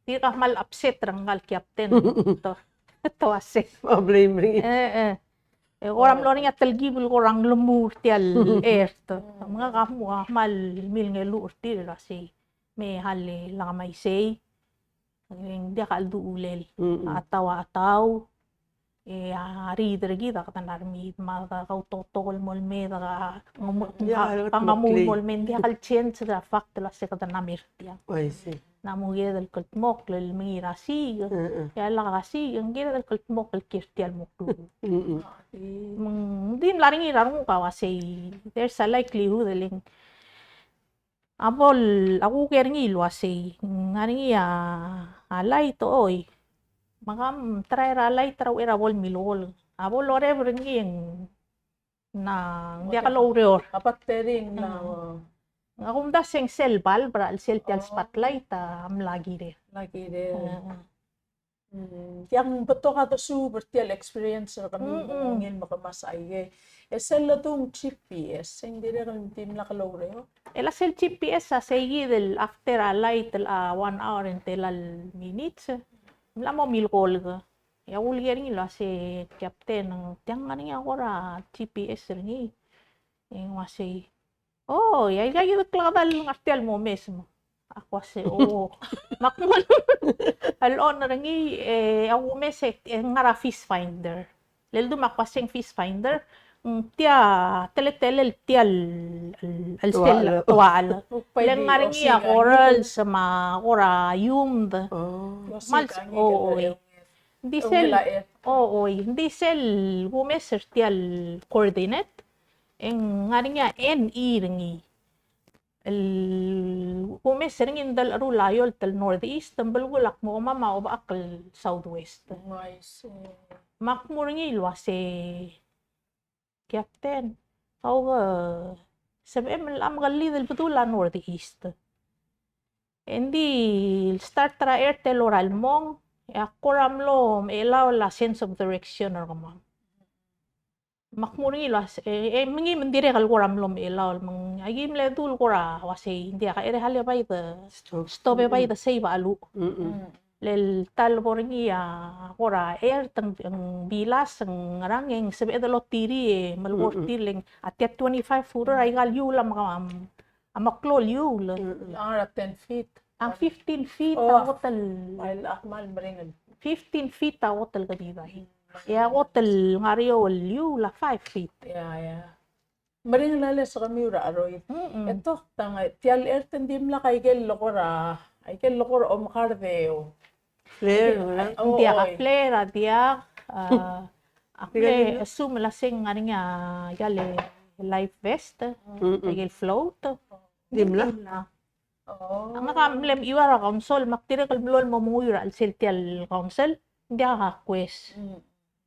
tirka kmal upset er ngka el captain. Te, te uasei. Kmal blame er ngii. E, e. E kora mlo er ngii a telkib el kora nglemuu er tia el earth. Me ngak a kmal mil ngeluch er tir el uasei me a le lak me a isei. E ng diak a chelduchulel. Mm-mm. A chetau a chetau. E a riid er kid a kede ngar er a meid, me a dekautoketok el mo le mei, deka, ka, ka ngemul el mo le mei, ng diak el change er a fact el uasei kede mla mer tiang. Ng mla mo kired el kldmokl el mengiil er a siik. Mm-mm. E a lak a siik, ng kired el kldmokl el kiei er tia el mo klukuk. Mm-mm. Me ng di mla er ngii er a renguk a uasei, there's a likelihood el ng A bo el, a kuk er ngii el uasei, ng ngar er ngii a, a light, oi. Me kam try er a light er a uchei er a bo el milekoi. A bo el oreb er ngii e ng, ng diak loureor. A battery ng mla. Mm. Ng kumdasu e ng sel bulb er a chelsel tia el spotlight a mla kirel. Mla kirel. Mm. Mm, tiang betok a desuub er tia el experience er kemiu, mm, ngii el me ke mesa aike. E sel ledung G P S, e ng dirrek el dimlak loureor. E le sel G P S a sei kid el after a light el a one hour e ng tela el minutes, ng mla mo milkolk. E a kulker er ngii el uase, Captain, ng tiang ngar er ngii a kora G P S er ngii. E ng uasei, "Oh, ia, ia, ia, klekedal ngar tia el momes mo." Ak uase, "Oh." Me ak mo el owner er ngii, e, a kumes e, e ngar er a Fish Finder. Le ledu me ak uase ng Fish Finder, ng tia, teletelel tia el, el, el sel tuachel. Le ngar er ngii a corals me a kora iumd. Oh. Mal, o, oi. Ng di sel, o, oi. Ng di sel kumes er tia el coordinate, e ng ngar er ngii a N E er ngii. El kumes er ngii ng di el cheruul a eolt el northeast, ng belkul a kmo kemam a obechakl el southwest. Me ak mo er ngii el uase, "Captain, kau ke sebechem el mekellid el bedul a northeast." E ng di el start er a earth el lorael el mong, e a kora mlo mechelaol a sense of direction er kemam. Me ak mo er ngii el uase, e, e, me ngii me ng dirrek el kora mlo mechelaol, me ng, aki mle dul kora uasei, ng diak, e, er a le bai de, stop, stop e bai de sei ba lu. Mm. Le ta el bo er ngii a kora earth, ng, ng bilas, ng ngerang, e ng sebeched el otirii, e melekoi er tir le ng, a tia twenty-five footer, aika el iuul a mekam, a meklou el iuul. Mm. A ngar er a ten feet. A fifteen feet a kot el. Fifteen feet a kot el kedibai. E a kot el ngar er eou el iuul a five feet. Ia, ia. Meringel a le sekemiu er a cheroid. Mm-mm. E tok tang, tia el earth ng dimlak aike el lekor a, aike el lekor a omekar de o. Flare, o, ng diak a flare, a diak, a, ak mle assume el uase ng ngar er ngii a, ia el life vest, aike el float. Dimlak. Dimlak. Oh. Ngak a mle mechiuar er a council, me ak dirrek el mlo el mo menguiu er a chelsel tia el council, ng diak a kues. Mm.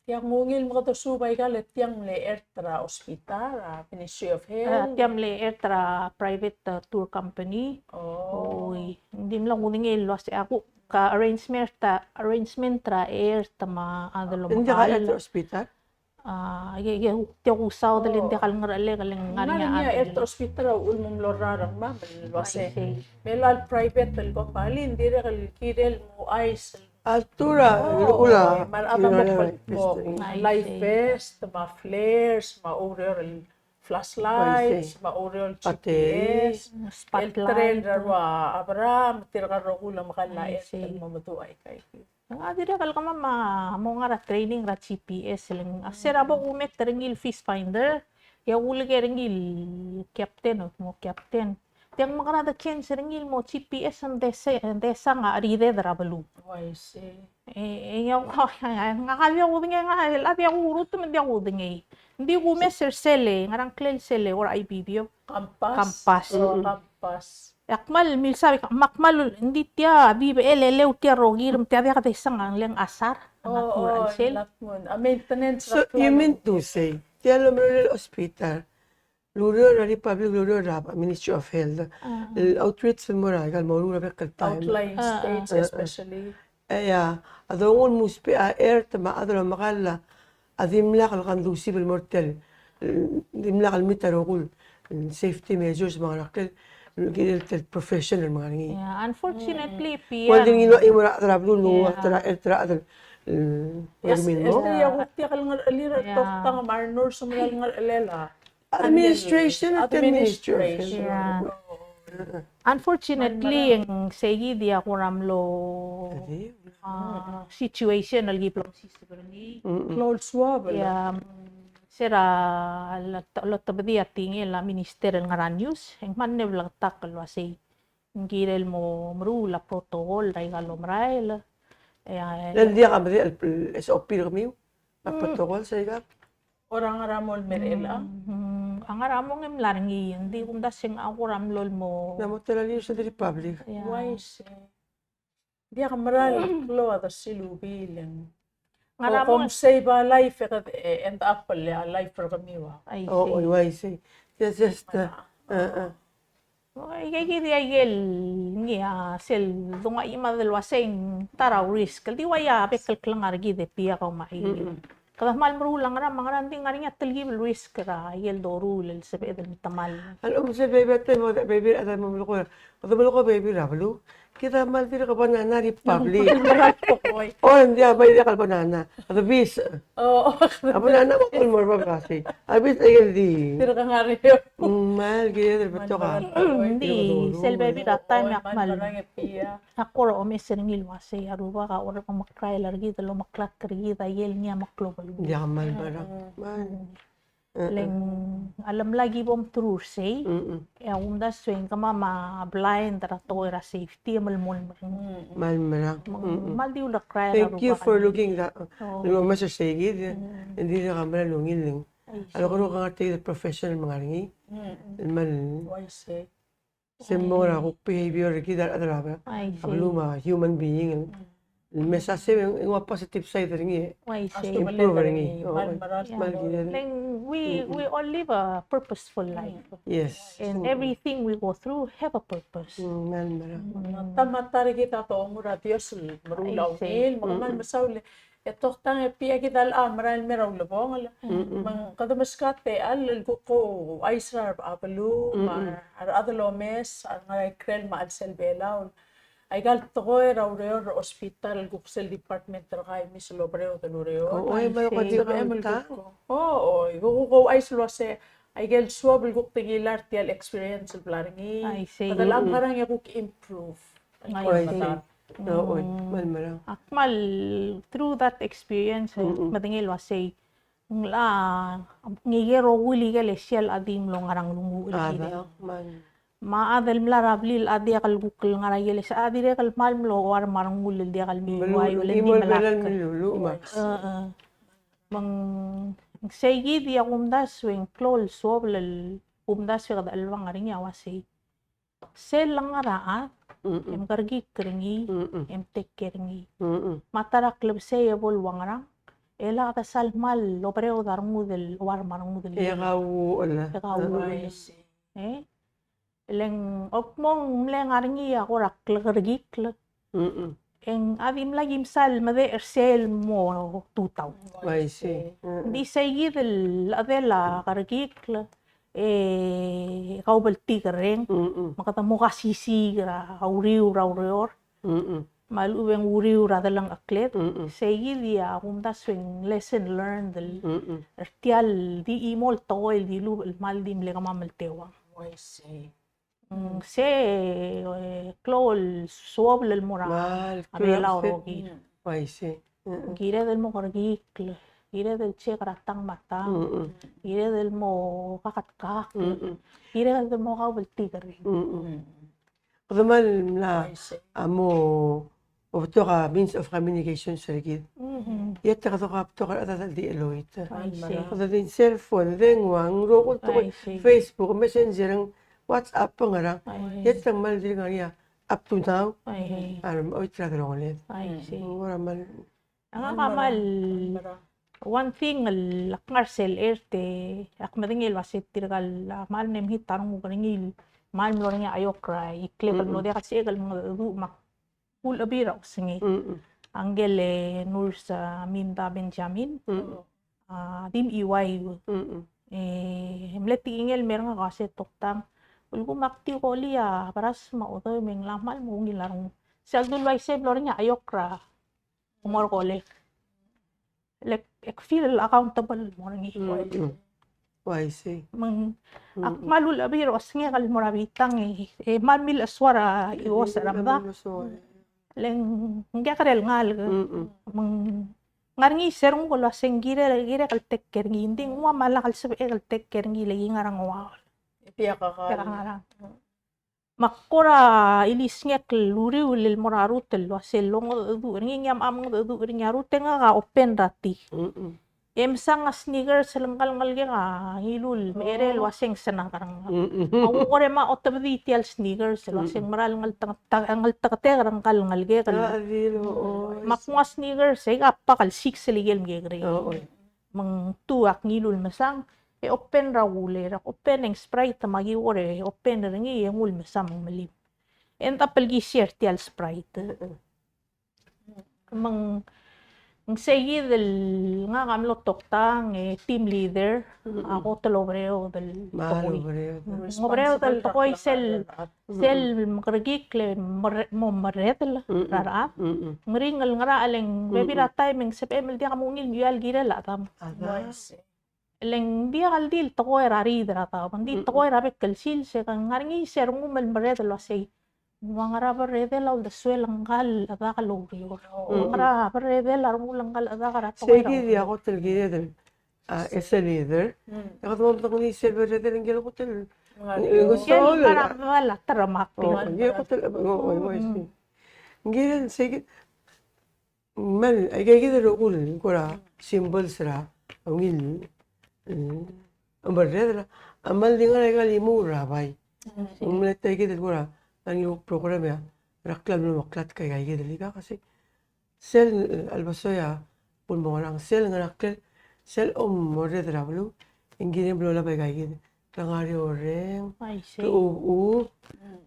Tia ng ungil me kede suub aika el tiang mle earth er a hospital, a Ministry of Health. A, tia mle earth er a private, a, tour company. Oh. Oi, ng dimlak kudengei el uase a kuk arrangement er a, arrangement er a earth me a delomekall. Ng diak a earth er a hospital? A, aike, aike, tia kusaod el ng diak el ngerechelek el ngar er ngii a earth er a hospital a uchul me ng mlo er a rengmam el uase. Me a le private el company, ng dirrek el kirel mo chais el A tura, o, ula, me a rechad a mo, mo life vest, me a flares, me a oureor el flashlights, me a oureor el G P S, el train er a rua Abraham, tirka el rokui el omekall a earth el mo meduch aika. Ng dirrek el kemam a mo ngar er a training er a G P S, le ng, a se er a bo kumes er ngii el Fish Finder, e a kulker er ngii el captain, o mo captain. Tiang me kede change er ngii el mo G P S ng desa-, ng desang a cherided er a beluu. Oh, I see. E, e, ngak a diak kudengei, ngak a diak kurutem, ng diak kudengei. Ng di kumes er sel, ngerang klel sel, or I B B O. Compass. Compass. O, compass. E ak kmal milsa, me ak kmal, ng di tia, di bechel el eleu tia el rokir, me tia diak desang a leng asar. O, o, sel. A maintenance. So, you mean to say, tia el omerolel a hospital, el ureor er a Republic, el ureor er a Ministry of Health. El outreach el mo er a, el mo er a bek el taem. Outlying states especially. E a, a dongu el mo ousbech a earth me a chad el omekall a dimlak el conducive el mo er tia el, dimlak el meet a rokui el safety measures me a ngerang el, el, el professional me a ngar er ngii. Yeah, unfortunately, P M. Well, di ngii el mo er a chad er a beluu, mo er a earth er a chad el, el, yes, el mo. Yes, e a kuk diak el ngerechelir a toktang me a renurse me a ngerechelel a Administration, administration. Yeah. Unfortunately, e ng sei kid a kora mlo, a, situation el ki blo msiseb er ngii. Klou el suobel. Yeah, se er a lot-, lotebedii a tekingel a minister el ngar er a news, e ng kmal mle bleketakl el uasei ng kirel mo meruul a protocol er aika el omerael. E a, le ng diak a medechel el S O P er kemiu? A protocol, se ikang? Or a ngar er a mong el mei er chelechang? Mm, a ngar er a mong e ng mla er ngii, ng di kumdasu e ng a kora mlo el mo. Ng mo tela el use of the Republic. Yeah. Uaisei. Diak meral klou a desilubii el ng. Ngar er a mong. Kom save a life e kede, e, end up el a life er kemiu a. I see. O, o, uaisei. Just, just, uh, uh, uh. Oi, aike kid a ikel ngii a sel dongai me a del uasei ng ta er a risk. El di ua ia bek el klengar er kid e pia kau me a i. Kede kmal meruul a ngerang me a ngerang, ng di ngar er ngii a telkib el risk er a ikel doruul el sebeched el metemall. A lechub sel bebil a ta el mo, bebil a ta el mo melekoi. Kede melekoi a bebil er a beluu. Kid a kmal dirk banana er a public. O, ng diak, bai diak el banana. A the bees. O, o. A banana mo kmal mo er a public. A bees a ikel di. Dirk ngar er eou. Mm, kmal kired el betok a. Ng di sel bebil er a taem e ak kmal. Ak kora omes er ngii el uasei a Rubak a kora omekrael er kid el omeklatk er kid a ikel ngii a meklou el beluu. Ng diak, kmal merang. Kmal. Le ng a lemla ki bo mteru er sei, e a kumdasu e ng kemam a blind er a tekoi er a safety e melemolem er ngii. Kmal merang. Me ng kmal di ulekrael a Rubak. Thank you for looking that. Ng omes er sei kid, e ng dirk kmal ungil. A leko er a ngar er tia el professional me ng ngar er ngii. Kmal. Se mo er a kuk behavior er kid a rechad er a beluu me a human being. El mesa se ng ua positive side er ngii. Improve er ngii. Kmal kired. Then we, we all live a purposeful life. Yes. And everything we go through have a purpose. Kmal merang. Ta me a ta er kid a domu er a Dios el meruul a ungil, me kmal mesaul e toktang e pia kid a locha merael el mei er a ulebongel. Me ng kede meskau a techall el kuk ouchais er a beluu, me a rechad el omes, a rengar er a ikrel me a chelsel Belau. Aika el tekoi er a ureor er a hospital el kuk sel department er kau a imis el oberaod el ureor. O, oi, me a kuk di kuk. O, oi, kuk ouchais el uase aike el suobel el kuk tekingel er tia el experience el bla er ngii. Kede locha ngerang e kuk improve. Oi, kmal merang. Ak kmal through that experience, e, medengei el uasei ng locha, ngike el rokui el ikel sel a di mlo ngerang el ngu el kid. Me a chad el mla er a blil a diak el kuk el ngar er a ikel sel a dirrek el kmal mlo chuarm a rengul el diak el mei el uai el di melakl. Me ng sei kid a kumdasu e ng klou el suobel el kumdasu e kede chelebangel er ngii a uasei sel lengar er a chad, e mkerekikl er ngii, e mtake care er ngii. Me a ta er a klebesei e bo el ua ngerang, e le kede sal kmal oberaod a rengud el, chuarm a rengud el. E kauchel. E kauchel. E? Le ng, ok, mo ng mle ngar er ngii a kora klekerekikl. E ng a dimlak ki msa el medechel er sel mo tutau. Ng di sei kid el chedal a kerekikl, e kaubeltikerreng, me kede mo kasisiik er a uriul er a ureor, me a lechub e ng uriul er a delengchekled, sei kid a kumdasu e ng lesson learned el, er tia el di chimo el tekoi el dilubech el kmal di mle kemam el teuang. Mm, se, e, klou el suobel el mo er a Belau el rokir. Uaisei. Kired el mo kerekikl, kired el check er a tang me a tang, kired el mo kaketkakl, kired el mo kaubeltikerreng. Kede kmal mla, a mo betok a means of communication er kid. E te kede betok a rechad el di cheloit. Kede di cell phone, dengua, ng rokui el tekoi, Facebook, Messenger, WhatsApp, ngerang. E te kmal dirk ngar er ngii a up to now. A remechoit er a delongeled. Ng kora kmal. Ng kmal. One thing el ak ngar sel er te, ak medengei el uasei tirka el kmal mle mechit a renguk er ngii el kmal mlo er ngii a iok er a iklek el mlo diak el sebechek el mengedecheduch me ak ulebii er a osengek. A ngike el nurse, a, Minda Benjamin. A, di M E Y. E mle tekingel el mer ngak a uasei toktang, ulekum ak di kolii a beras me a odoi me ng kmal mo ungil a renguk. Sel dul uaisei mlo er ngii a iok er a mo er a kolek. Le ak feel accountable el mo er ngii. Uaisei. Me ng, ak kmal ulebii er a osengek el mo er a bitang e, e kmal mle soal a ios er a medal. Le ng kekerei el ngalek. Me ng ngar er ngii se er nguk el uasei ng kirel, kirek el take care er ngii. Ng di ng ua me a lak el sebechek el take care er ngii le ki ngar er a ngoaol. Tia kak ngerang. Me ak kora ilisngek el uriul el mo er a rut el uasei longedecheduch er ngii, ngii a mengedecheduch er ngii a rut e ngak a open er a tea. E msang a sneakers el ngka el ngelekek a ngiluu el mecherei el uasei ng snack er ngak. Me a kuk kora me a otebedii tia el sneakers el uasei ng mera el ngeltek-, ngelteketek er ngka el ngelekek el. Me ak nguu a sneakers e aika a pak el six el ikel mekekerei. Me ng tuu ak ngiluu el mesang, e open er a kulei, er a open e ng Sprite me aki kora open er ngii e nguu el mesa me ng melim. E ng ta el kisir tia el Sprite. Me ng, ng sei kid el ngak a mlo toktang e team leader, a kot el oberaod el tekoi. Oberaod el tekoi sel, sel mekerekikl e mo merredel er a rechad. Ng ringel ngar er a, le ng bebil er a taem e ng sebechem el diak mungil me iual kirel a chedam. Le ng diak el di el tekoi er a riid er a daob, ng di tekoi er a bek el sils, e ng ngar er ngii se er ngii me ng merredel el uasei, ng ua ngera a berredel a uldesuel ngka el chedak el oureor. Ng ngera a berredel a rengul ngka el chedak er a tekoi er a oureor. Sei kid a kot el kired el, a, as a leader. E kede mo medengelii sel berredel ngike el kot el, ngike el ngar er a medal a teremakl. Ngike el kot el, ng kired sei kid. Me aika kid el rokui el kora symbols er a ungil, mm, omerreder a, a kmal di ngar er aika el imuul er a bai. Ng mle ta kid el kora ngar er ngii el program er a klalo el mlo meklatk aika kid el ikakasik. Sel, eh, a lebo soi a bo el mo ngerang sel ngar er a klel, sel omerreder er a beluu, e ng kired el mlo olab aika kid. Ke ngar er a orrenges, ke ub, ub,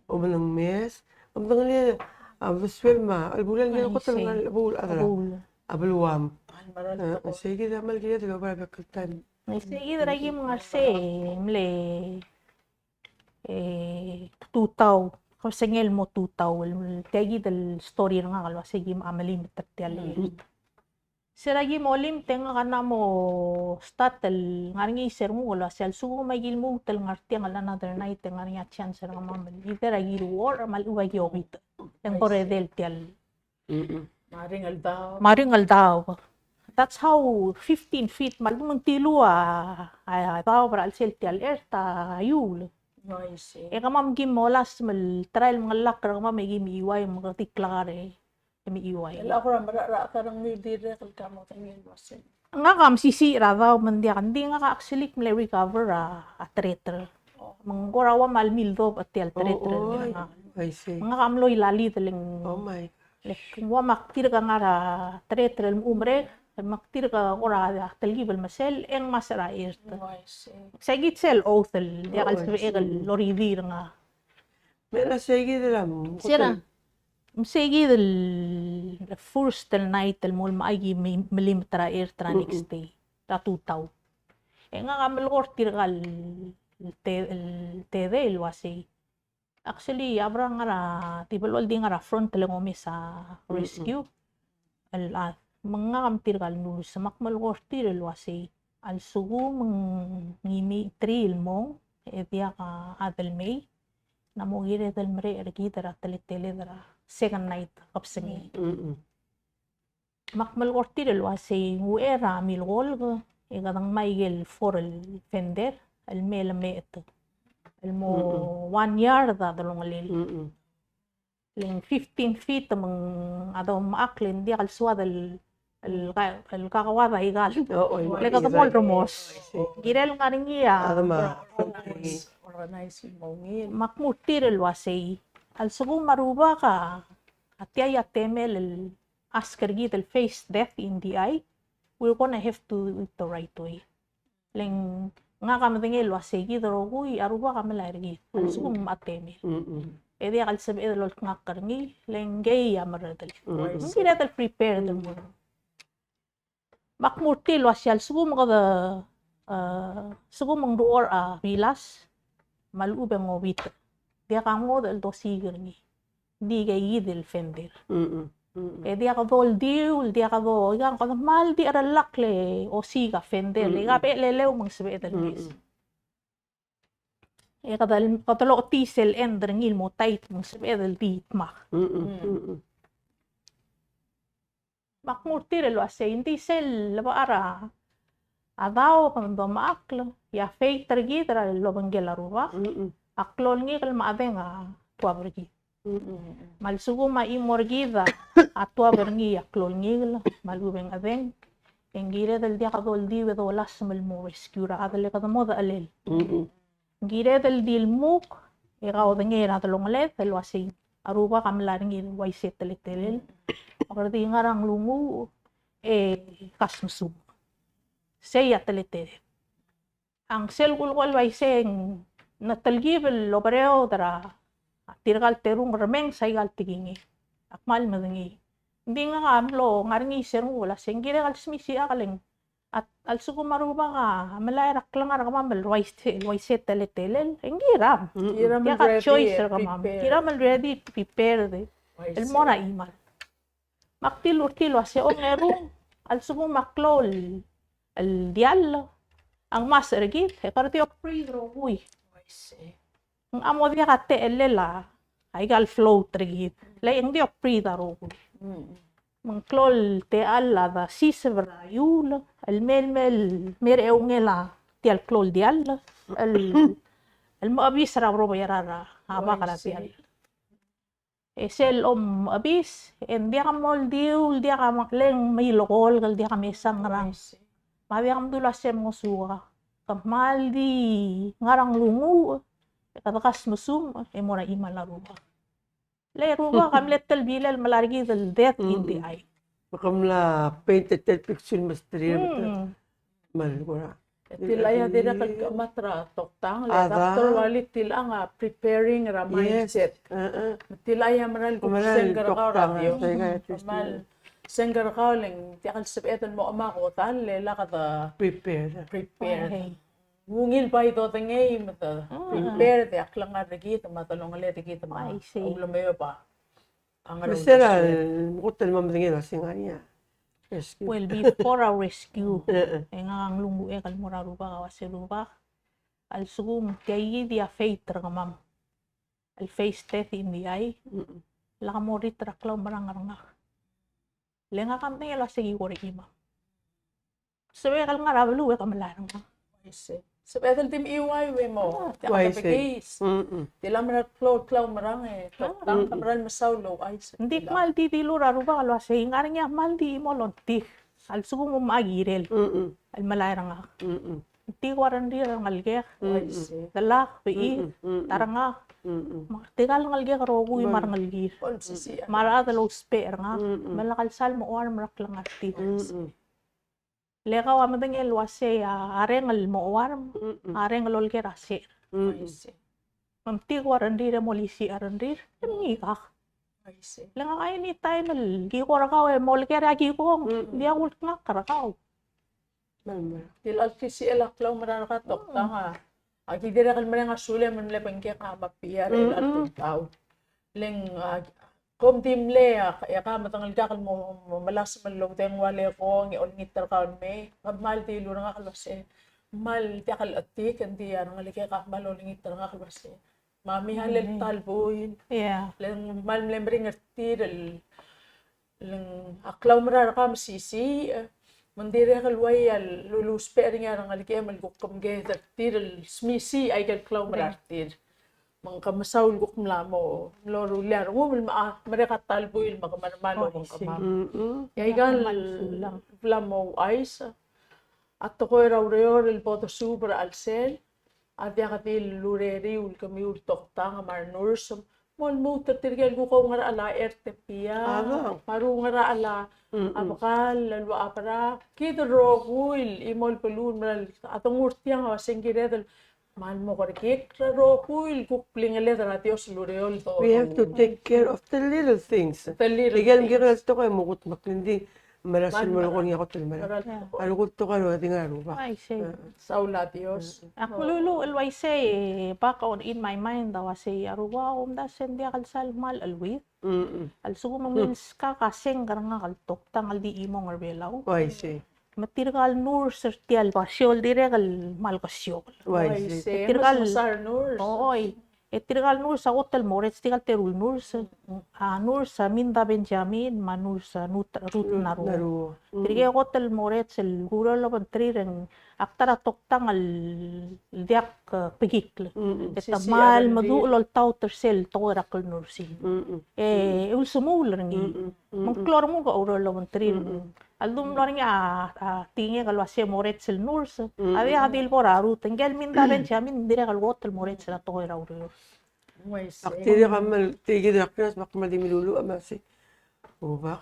omelengmes, omedengelii a uldesuel me a chelebuul el ngar er a kot el ngar er a chebuul a chad er a, a beluam. E sei kid a kmal kired el oba er a bek el taem. Sei kid er a kim ngar sei, mle, e, tutau, kebesengei el mo tutau, el, tia kid el story er ngak el uasei kim a melimeter tia el er. Se er a ki mo olim, te ngak a mla mo start el ngar er ngii se er nguk el uasei a lsekum a ki lmuut el ngar tiang el another night e ng ngar er ngii a chance er kemam el either a ki ruul me a lechub a ki obit. E ng bo redel tia el. Me a ringel daob. Me a ringel daob. That's how fifteen feet, me a lechub me ng tiluu a, a, a daob er a chelsel tia el earth a iuul. E kemam kim olasem el try el mengelakl er kemam e kim iuai me kede di klekar e. E me iuai. E a kora meracherach er ngii el dirrek el ka mo tengil el uasei. Ngak a mesisiich er a daob me ng diak, ng di ngak a actually ak mle recover a, a treter. Me ng kora ua me a lemildobech tia el treter el ngak. Ngak a mlo ilalid el ng. Le ng ua me ak dirk ngar er a treter el mechumrek, me ak dirk kora telkib el mesel, e ng masech er a earth. Sei kid sel oath el diak el sebechek el oridii er ngak. Me a sei kid el, a, sei kid el first el night el mo lmechai e ki melimeter a earth er a next day, er a tutau. E ngak a melekoi er tirka el te-, el tedei el uasei. Actually, a berang ngar er a, di beluu el di ngar er a front el ng omes a rescue el chad. Me ngak me tirka el nurse me ak melekoi er tir el uasei, a lsekum ng ngii me three el mong e diak a chad el mei, ng mo kired el merek er kid er a teleteled er a second night kebesengei. Me ak melekoi er tir el uasei ng uchei er a milkolk e kede ngmai aike el four el fender el mei el meet el mo one yard a delongelel. Le ng fifteen feet me ng a domechakl e ng diak el soad el, el ka-, el kakeuad a ikal. Le kede mo el remos. Kirel ngar er ngii a. Me ak mo er tir el uasei, a lsekum a Rubak a tia a temel el ask er kid el face death in the eye, we're gonna have to do it the right way. Le ng ngak a medengei el uasei kid el rokui a Rubak a melai er kid a lsekum ng mla temel. E diak el sebeched el oltngakl er ngii, le ngii a merredel. Ng kired el prepared el mo. Me ak mo er tir el uasei a lsekum kede, a, lsekum ng rechorech a bilas me a lechub e ng obit, diak a ngodech el dosiik er ngii. Ng di aika kid el fender. E diak doldiul, diak do, ikang kede kmal di cherellakl e osiik a fender, le ka bechel el eleu me ng sebeched el mes. E kede, kede lochotii sel end er ngii el mo tight me ng sebeched el di dmak. Me ak mo er tir el uasei, ng di sel lebo er a daob me ng domechakl, e a fate er kid er a lobengkel a Rubak a klou el ngikel me a chedeng a tuab er kid. Me a lsekum a chimo er kid a tuab er ngii a klou el ngikel me a lechub e ng chedeng, e ng kired el diak doldiu e dolasem el mo rescue er a chad el kede mo dechelel. Ng kired el di lmuk e kaodengei er a delongeled el uasei a Rubak a mla er ngii el uaisei a teletelel. Me kede di ngar er a nglunguuch e kasmesumech. Sei a teletelel. A ng sel kulekoi el uaisei, ng telkib el oberaod er a tirka el terung remenges aika el tekingei. Ak kmal medengei. Ng di ngak a mlo ngar er ngii se er ngii el uasei ng kirek el smisichakl e ng a lsekum a Rubak a melai er a klengar er kemam el uaisei, el uaisei teletelel, e ng kiram. Kiram el ready, choice er kemam. Kiram el ready, prepared el mo er a chimal. Me ak dilu er tir el uasei ongerung, a lsekum a klou el diall a ngmasech er kid, e kede di opride rokui. Ng mo diak a techellel a aika el float er kid. Le ng di opride a rokui. Me ng klou el techall a desiseb er a iuul el mei, el mei, mei er a eungel a tia el klou el diall el, el mo chebis er a borobei er a bak er a diall. E sel omebis, e ng diak moldiu, el diak a mekleng, me ilekolk el diak a mesang ngerang. Me a diak mdu el uasei mngesukak. Ke kmal di ngar er a nglunguuch, e kede kasmesumech, e mo er a chimal a Rubak. Le Rubak a mle telbilel el melai er kid el death in the eye. Me ke mla paint er tia el picture el mesterir. Me kora. Tilecha a dirrek el kemat er a toktang, le doctor Wally, tilecha a preparing er a mindset. Me tilecha a mera el kuk sengkar er kau er a Dios. Kmal sengkar er kau le ng diak el sebeched el mo chemak a kodall, le lak de prepared. Prepared. Ungil bai dodengei me de prepared e a klengar er kid me a delongeled er kid me a ulemeob a Me sel mekngit el mo medengei el uasei ng ngar er ngii a rescue. Well, before a rescue, e ngak a nglunguuch el mo er a Rubak el uasei Rubak, a lsekum tia kid a fate er kemam el face death in the eye, lak mo riid er a klaumerang er ngak. Le ngak a medengei el uasei ki kora chimam. Sebechek el ngar er a beluu e ke melai er ngak. Sebechek el di mechiuaiu e mo. Tia kede bekeis. Tilecha a mera el klou el klaumerang e toktang, ke mera el mesaul el ouchais. Ng di kmal di dilu er a Rubak el uasei ng ngar er ngii a kmal di chimo el ongtik. A lsekum ng mo kirel el melai er ngak. Ng di kuk a rengrir a rengelekek. Delak, bechil, ta er ngak. Me tirka el ngelekek el rokui me a rengelekir. Me a rechad el ousbech er ngak. Me lak el sal mo chuarm er a klengar er tir. Le kau a medengei el uasei a reng el mo chuarm, a reng el olker a secher. Me ng di kuk a rengrir e molisiich a rengrir, e mngikak. Le ngak a anytime el ki ko er kau e molker a ki kong, ng diak kulekngakl er kau. Tilecha el klisichel a klaumerang er a toktang a, aki dirrek el mereng a sulem el mle bengkek a mapiar er a tutau. Le ng, a, kom di mle, a, e ka medengelkak el mo, mo melasem el oudengua el ekong e olengit er kau el mei, ke kmal dilu er ngak el uasei, kmal diak el chetik, e ng di a rengelekek a kmal olengit er ngak el uasei, mami, a le ta el buil. Le ng kmal mle meringel er tir el, le ng a klaumerang er kau a mesisiich, me ng dirrek el uai a lulusbech er ngii a rengelekem el kuk kemked er tir el smisiich aike el klaumerang er tir. Me ng ke mesaul el kuk mla mo, mlo rullii a rengum el me, a, merek a ta el buil me ke mermang el obengkemam. E aika el bla mo ouchais, a tekoi er a ureor el bo desuub er a chelsel a diak di el ureriu el kemiu el toktang me a renurse, mo lmuut er tirke el kuk oungerachel a chert e piar, me a rungerachel a bekall el ua cheberang. Kid el rokui el chimo el beluu el mera el, a dengu er tiang a uasei ng kired el kmal mo kerekikl er a rokui el kuk blingeled er a Dios el ureor el doruul. We have to take care of the little things. The little things. Ikel mekngit el tekoi e mo kutmeklii, ng di mera sel mo lekong e a kot el mera. A rokui el tekoi a di ngar er a Rubak. Saul a Dios. Ak meluluuch el uaisei, back on in my mind a uasei a Rubak a omdasu e ng diak el sal kmal cheleuid. A lsekum ng milskak a sengk er ngak el toktang el di chimong er Belau. Uaisei. Me tirka el nurse er tia el basio el dirrek el kmal kesiokl. Uaisei. E tirka el nurse. Oi. E tirka el nurse a kot el morets, tirka el teru el nurse. A nurse a Minda Benjamin, me a nurse a Nut-, Ruth Naruo. Tirke a kot el morets el kureor el obengterir e ng ak ta er a toktang el diak, e, bekikl. E te kmal meduch el oltaut er sel tekoi er a klenurse. E ulsemuul er ngii. Me ng klou el remuul a ureor el obengterir. A ldu mlo er ngii a, a, tekingek el uasei morets el nurse. A diak di le bo er a Ruth, ngike el Minda Benjamin, ng dirrek el kot el morets er a tekoi er a ureor. Ak dirrek a kmal, tia kid er a klengar, me ak kmal di meluluuch me a sei, Rubak,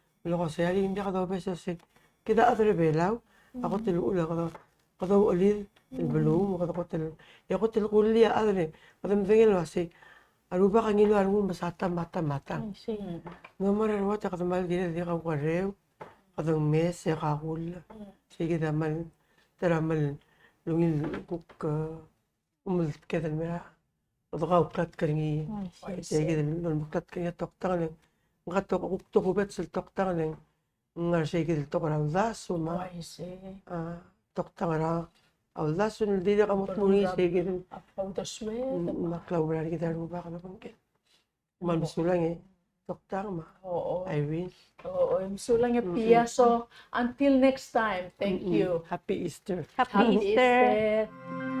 el ko sei a di ng diak dobes el sei. Kid a chad er a Belau a kot el uchul e kede, kede uchelid el beluu, kede kot el, e kot el kullii a chad el, kede medengei el uasei a Rubak a ngiluu a rengul me se a ta me a ta me a ta. Ng mo er a rua e kede kmal kired el di kaukerreu, kede ngmes e kakull. Sei kid a kmal, ta er a kmal ungil kuk, e, omeltked el mei er a, kede kauklatk er ngii. Sei kid el omeltked er ngii a toktang el, ng ka tok, kuk tokubets el toktang el, ng ngar sei kid el tok er a uldasu me a, a, toktang er a a uldasu el dirrek el mo tmuu er ngii, sei kid. A uldasu e. Mm, me a klaublai er kid a Rubak el obengkel. Me mesulang e Doctor me a Irene. Oo, mesulang e Pia. So, until next time, thank you. Happy Easter. Happy Easter.